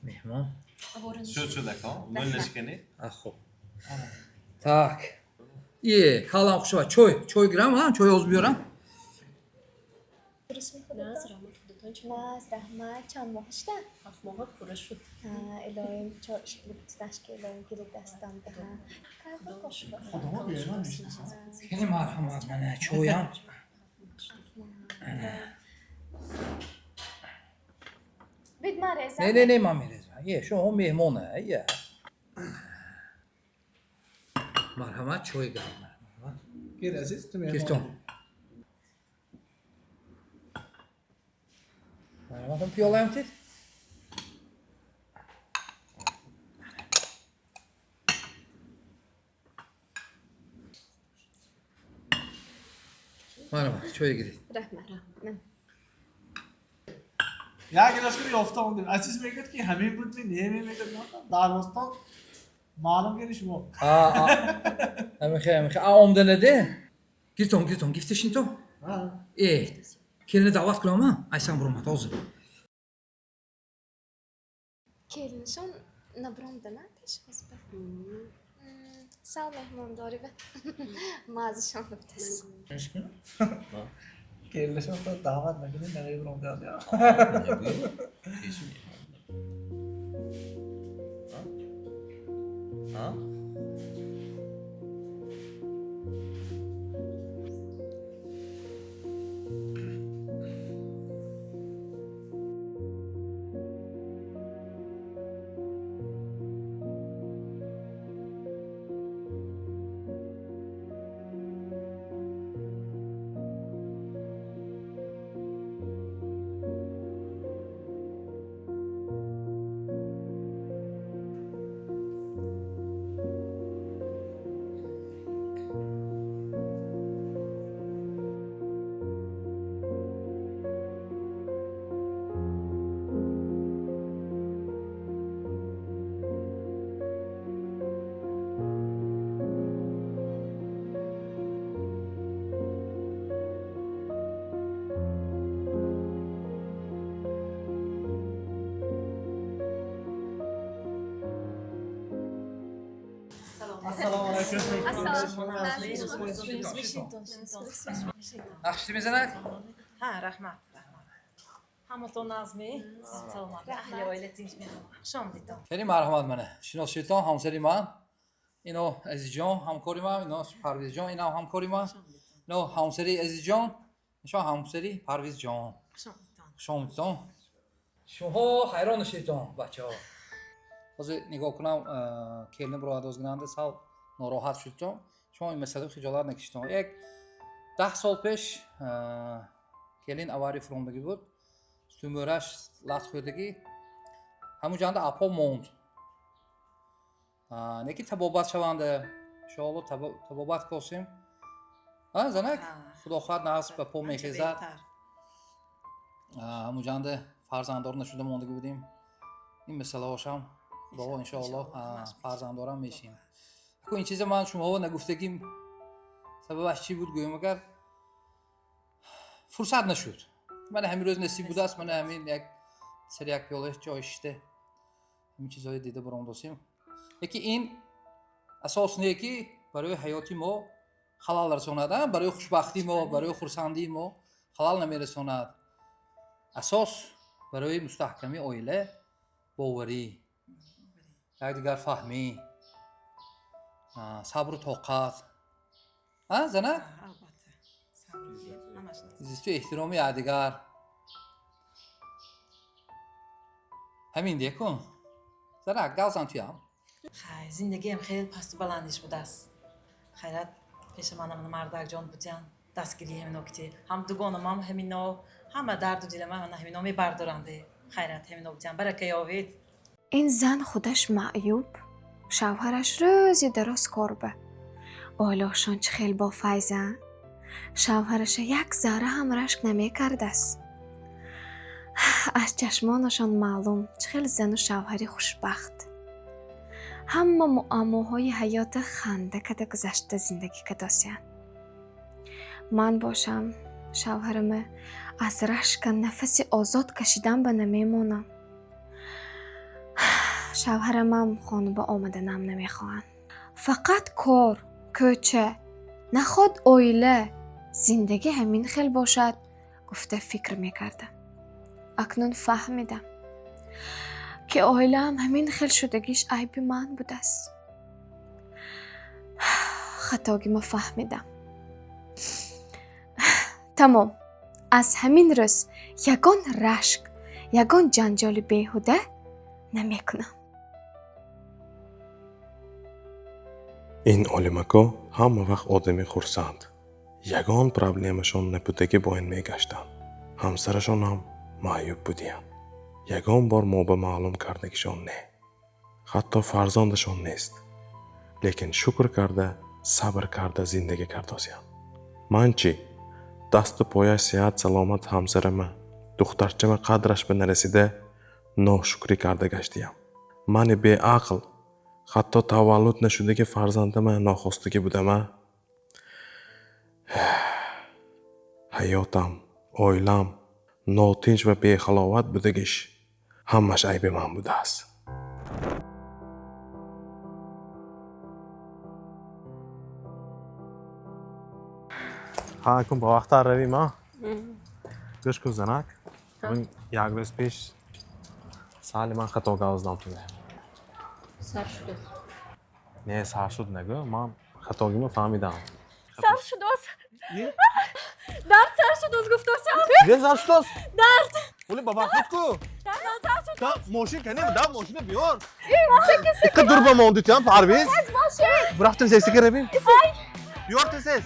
[SPEAKER 5] Меҳмон.
[SPEAKER 3] Шуд, шуд ако. Мӯл нашиканед.
[SPEAKER 5] А, хуб. Так. Е, калам хушава. Чой, чой гирам, а? Чой ҳозир биёрам.
[SPEAKER 2] Наз, раҳмат, худотон чӣ?
[SPEAKER 7] Наз, раҳмат, чанд моҳ шуда?
[SPEAKER 2] 7 моҳа пурра шуд.
[SPEAKER 7] Илоҳим чор ишқли бутунаш ки илоҳим гирид дастам даҳам.
[SPEAKER 6] Худомо берман мешиносам.
[SPEAKER 5] Кели марҳамат, мана чойам.
[SPEAKER 4] Бид ман резам.
[SPEAKER 5] Не, не, не, ман мерезам. Е, шумо меҳмона, е. Марҳамат, чой гарм. Марҳамат.
[SPEAKER 6] Гир, азиз, ту меҳмон.
[SPEAKER 5] Гиртон. Марҳамат, пиёлаям тид? Марҳамат, чой гиред.
[SPEAKER 4] Раҳмат.
[SPEAKER 6] Як гилашкар ёфта омдем. Азиз мегӯяд ки ҳамин буд ми, не мегӯяд. Дарвозтон Маълум гири шумо.
[SPEAKER 5] Ҳамихе, ҳамихе. А омданаде? Гиртон, гиртон, гифтешин то? Э, келини даъват кунам, айсан буромад ҳозир.
[SPEAKER 4] Келиншон набромдана пешвозба. Сал меҳмондорӣ ба маззашон будааст.
[SPEAKER 6] Келиншон то даъват накунӣ намебуром. Ассалому алайкум.
[SPEAKER 5] Нақшти мезанад?
[SPEAKER 15] Ҳа, раҳмат, раҳмат. Ҳаматон назмӣ? Саломат. Аҳли оила тинчми? Хуш омадидон.
[SPEAKER 5] Хеле марҳамат мана. Шинос шудтон, ҳамсари ман. Ино Азизҷон, ҳамкори ман, ино Парвизҷон, инам ҳамкори ман. Ино ҳамсари Азизҷон, иншо ҳамсари Парвизҷон.
[SPEAKER 15] Хуш омадидон.
[SPEAKER 5] Хуш омадидон. Шумоҳо ҳайрон шудтон, бачаҳо. Ҳозир нигоҳ кунам, келин бироадозгиранда сал нороҳат шудтон. Шумо ин масъала хиҷолат накиштон. Як 10 сол пеш келин авария фуромдагӣ буд. Сутунмӯраш лат хӯрдагӣ. Ҳамун ҷанда апо монд. Неки табобат шаванда. Иншоалло табобат косем. Занак? Худо хоҳад нағз ба по мехезад. Ҳамун ҷанда фарзанддор нашуда мондагӣ будем. Ин масъалаҳошам Худово иншоалло фарзанддорам мешем. Аку ин чиза ман шумоҳо нагуфтагим сабабаш чӣ буд гӯем агар фурсат нашуд. Мана ҳамин рӯз насиб будааст, мана ҳамин як сари як пиёлааш ҷой шишта ҳамин чизҳое дида баромдосем. Лекин ин асос не ки барои ҳаёти мо халал расонад, барои хушбахтии мо, барои хурсандии мо халал намерасонад. Асос барои мустаҳкамии оила боварӣ, якдигарфаҳмӣ, сабру тоқат. Занак? Зисту эҳтироми якдигар. Ҳамин декун. Занак, гап зан туям.
[SPEAKER 15] Хай, зиндагиам хеле пасту баландиш будааст. Хайрат, пеша манам мардакҷон будян, дастгирии ҳамино кити. Ҳам дугонамам ҳамино, ҳама дарду дилама ҳамино мебардоранде. Хайрат, ҳамино будян. Барака ёвед.
[SPEAKER 4] Ин зан худаш маъюб, шавҳараш рӯзи дароз корба. Оилаошон чӣ хел бофайза? Шавҳараша як зарра ҳам рашк намекардааст. Аз чашмонашон маълум, чӣ хел зану шавҳари хушбахт. Ҳама муаммоҳои ҳаёта ханда када гузашта зиндагӣ кадосиянд. Ман бошам, шавҳарама аз рашка нафаси озод кашидан ба намемонам. Шавҳарамам хонуба омаданам намехоҳанд. Фақат кор, кӯча, наход оила, зиндагӣ ҳамин хел бошад, гуфта фикр мекардам. Акнун фаҳмидам, ки оилаам ҳамин хел шудагиш айби ман будааст. Хатогима фаҳмидам. Тамом, аз ҳамин рӯз ягон рашк, ягон ҷанҷоли беҳуда намекунам.
[SPEAKER 3] Ин олимако ҳама вақт одами хурсанд. Ягон проблемашон набудагӣ бо ин мегаштанд. Ҳамсарашонам маъюб будиянд. Ягон бор мо ба маълум кардагишон не. Ҳатто фарзандашон нест. Лекин шукр карда, сабр карда зиндагӣ кардосиянд. Ман чӣ? Дасту пояш сиҳат саломат ҳамсарама, духтарчама қадраш ба нарасида ношукрӣ карда гаштиям. Мани беақл Hatto tavallud nashudagi farzandim noxostigi budama. Hayotam, oilam notinch va behalovat budagish. Hammash aybi man budas. Ҳа, кун ба вақта равим, а? Гӯш кун, занак. Як рӯз пеш сали ман хато гавздам туне.
[SPEAKER 2] Сар шудос.
[SPEAKER 3] Не, сар шуд нагӯ, ман хатогимро фаҳмидам.
[SPEAKER 4] Сар шудос. Дард сар шудос гуфтосам.
[SPEAKER 6] Не сар шудос?
[SPEAKER 4] Дард.
[SPEAKER 6] Оли ба вақт ку.
[SPEAKER 4] Дард.
[SPEAKER 6] Да мошин канем, да мошина биёр.
[SPEAKER 4] Секин секин.
[SPEAKER 6] Иққа дурба монди ту ҳам Парвиз.
[SPEAKER 4] Тез мошин.
[SPEAKER 6] Бурафтим сесига равим.
[SPEAKER 4] Ай.
[SPEAKER 6] Биёр тез.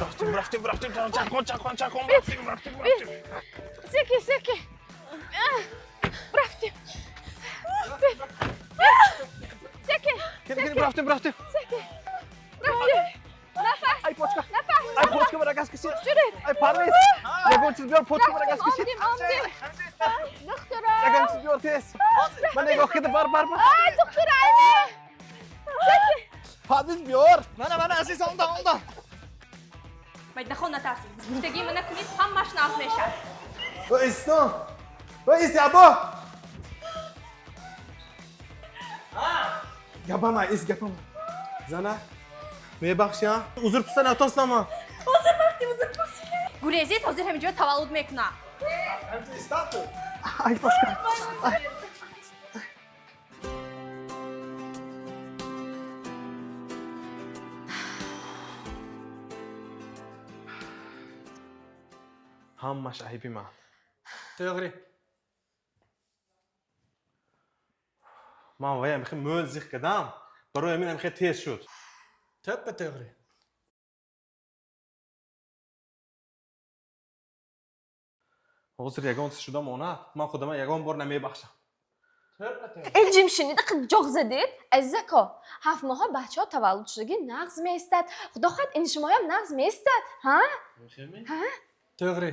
[SPEAKER 6] Рафтим, рафтим, рафтим, чархон, чархон, чархон, рафтим, рафтим, рафтим.
[SPEAKER 4] Секин, секин. Рафтим. Секин.
[SPEAKER 6] Кел, кел, рафтим, рафтим.
[SPEAKER 4] Секин. Рафтим. Нафас.
[SPEAKER 6] Ай, почка.
[SPEAKER 4] Нафас.
[SPEAKER 6] Ай, почка бара газ кашид.
[SPEAKER 4] Жүред.
[SPEAKER 6] Ай, Парвиз. Ягон чиз биёр, почка бара газ кашид.
[SPEAKER 4] Омдим, омдим. Духтура.
[SPEAKER 6] Ягон чиз биёр тез. Ман нигоҳ кида, бар, бар, бар.
[SPEAKER 4] Ай, духтура, айне. Секин.
[SPEAKER 6] Парвиз биёр. Мана, мана, азиз, онда, онда.
[SPEAKER 4] Майдахон натарсид. Гуфтагии мана кунед, ҳамаш нағз мешавад.
[SPEAKER 6] Ва истон. Ва ист, або. Гапама, ист, гапама. Зана, мебахши, а? Узр пурса натонстам ман.
[SPEAKER 4] Ҳозир вақти узр пурсида. Гурезед, ҳозир ҳамин ҷо таваллуд мекунам.
[SPEAKER 6] Ай, бошка. Ай.
[SPEAKER 3] Ҳамаш айби ман.
[SPEAKER 6] To'g'ri.
[SPEAKER 3] Ман ваям хе мӯл зиқ кардам, барои ҳамин ҳам хе тез шуд.
[SPEAKER 6] To'ppa to'g'ri.
[SPEAKER 3] Ҳозир ягон чиз шуда монад, ман худама ягон бор намебахшам.
[SPEAKER 4] Эй ҷимшинида ҷоғ задед? Азизако, ҳафт моҳа бачаҳо таваллуд шудагӣ нағз меистад. Худо хоҳад ин шумоям нағз меистад. Ҳа? Ҳа?
[SPEAKER 6] To'g'ri.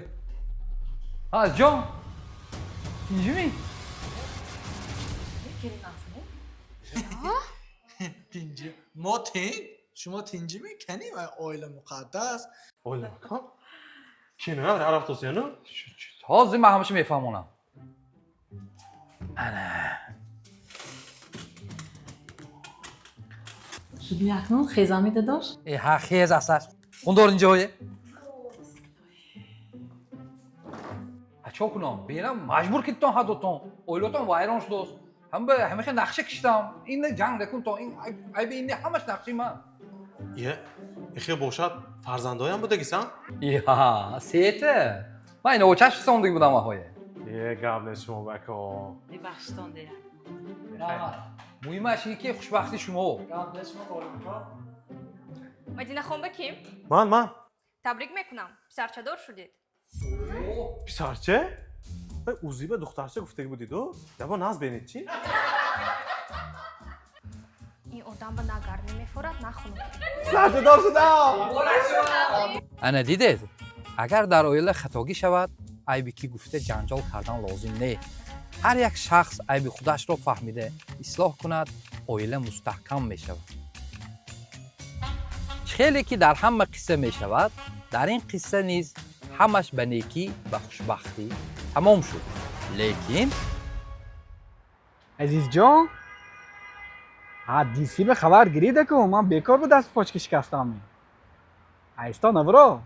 [SPEAKER 1] Ҳа, ҷон. Тинҷими?
[SPEAKER 6] Тинҷи. Мо тинҷ? Шумо тинҷими? Кани ва оила муқаддас?
[SPEAKER 3] Оила муқаддас? Кино рафтосияну?
[SPEAKER 1] Ҳозир ман ҳамаша мефаҳмонам. Ана.
[SPEAKER 15] Шуди акнун хеза медадош?
[SPEAKER 5] Э, ҳа, хез асар. Хундор инҷое. Чо кунам? Берам маҷбур кидтон ҳадотон. Оилатон вайрон шудост. Ҳам ба ҳамаша нақша киштам. Ин ҷанг накунтон. Ин айби ин ҳамаш нақши ман.
[SPEAKER 3] Е, ихе бошад фарзандоям будагисан?
[SPEAKER 1] Иҳа, сета. Ман ин очаш фисондиг будам аҳое.
[SPEAKER 3] Е, гап нест шумо бако.
[SPEAKER 15] Бибахшитон дея.
[SPEAKER 1] Муҳимаш ин ки хушбахти шумо.
[SPEAKER 10] Гап нест шумо Олимко.
[SPEAKER 4] Мадинахон ба ким?
[SPEAKER 3] Ман, ман.
[SPEAKER 4] Табрик мекунам. Писарчадор шудед.
[SPEAKER 3] Писарча? Узиба духтарча гуфтаги будиду? Ябо наз бенед чи?
[SPEAKER 4] Ин одам ба на гармӣ мефорад, на хунукӣ.
[SPEAKER 6] Писарчадор шудам!
[SPEAKER 1] Ана дидед, агар дар оила хатогӣ шавад, айби кӣ гуфта ҷанҷол кардан лозим не. Ҳар як шахс айби худашро фаҳмида ислоҳ кунад, оила мустаҳкам мешавад. Хеле ки дар ҳама қисса мешавад, дар ин қисса низ ҳамаш ба некӣ ва хушбахтӣ тамом шуд. Лекин
[SPEAKER 10] Азизҷон, ҳа дисиба хабар гиридаку, ман бекор ба даст почка шикастам. Айсто набро.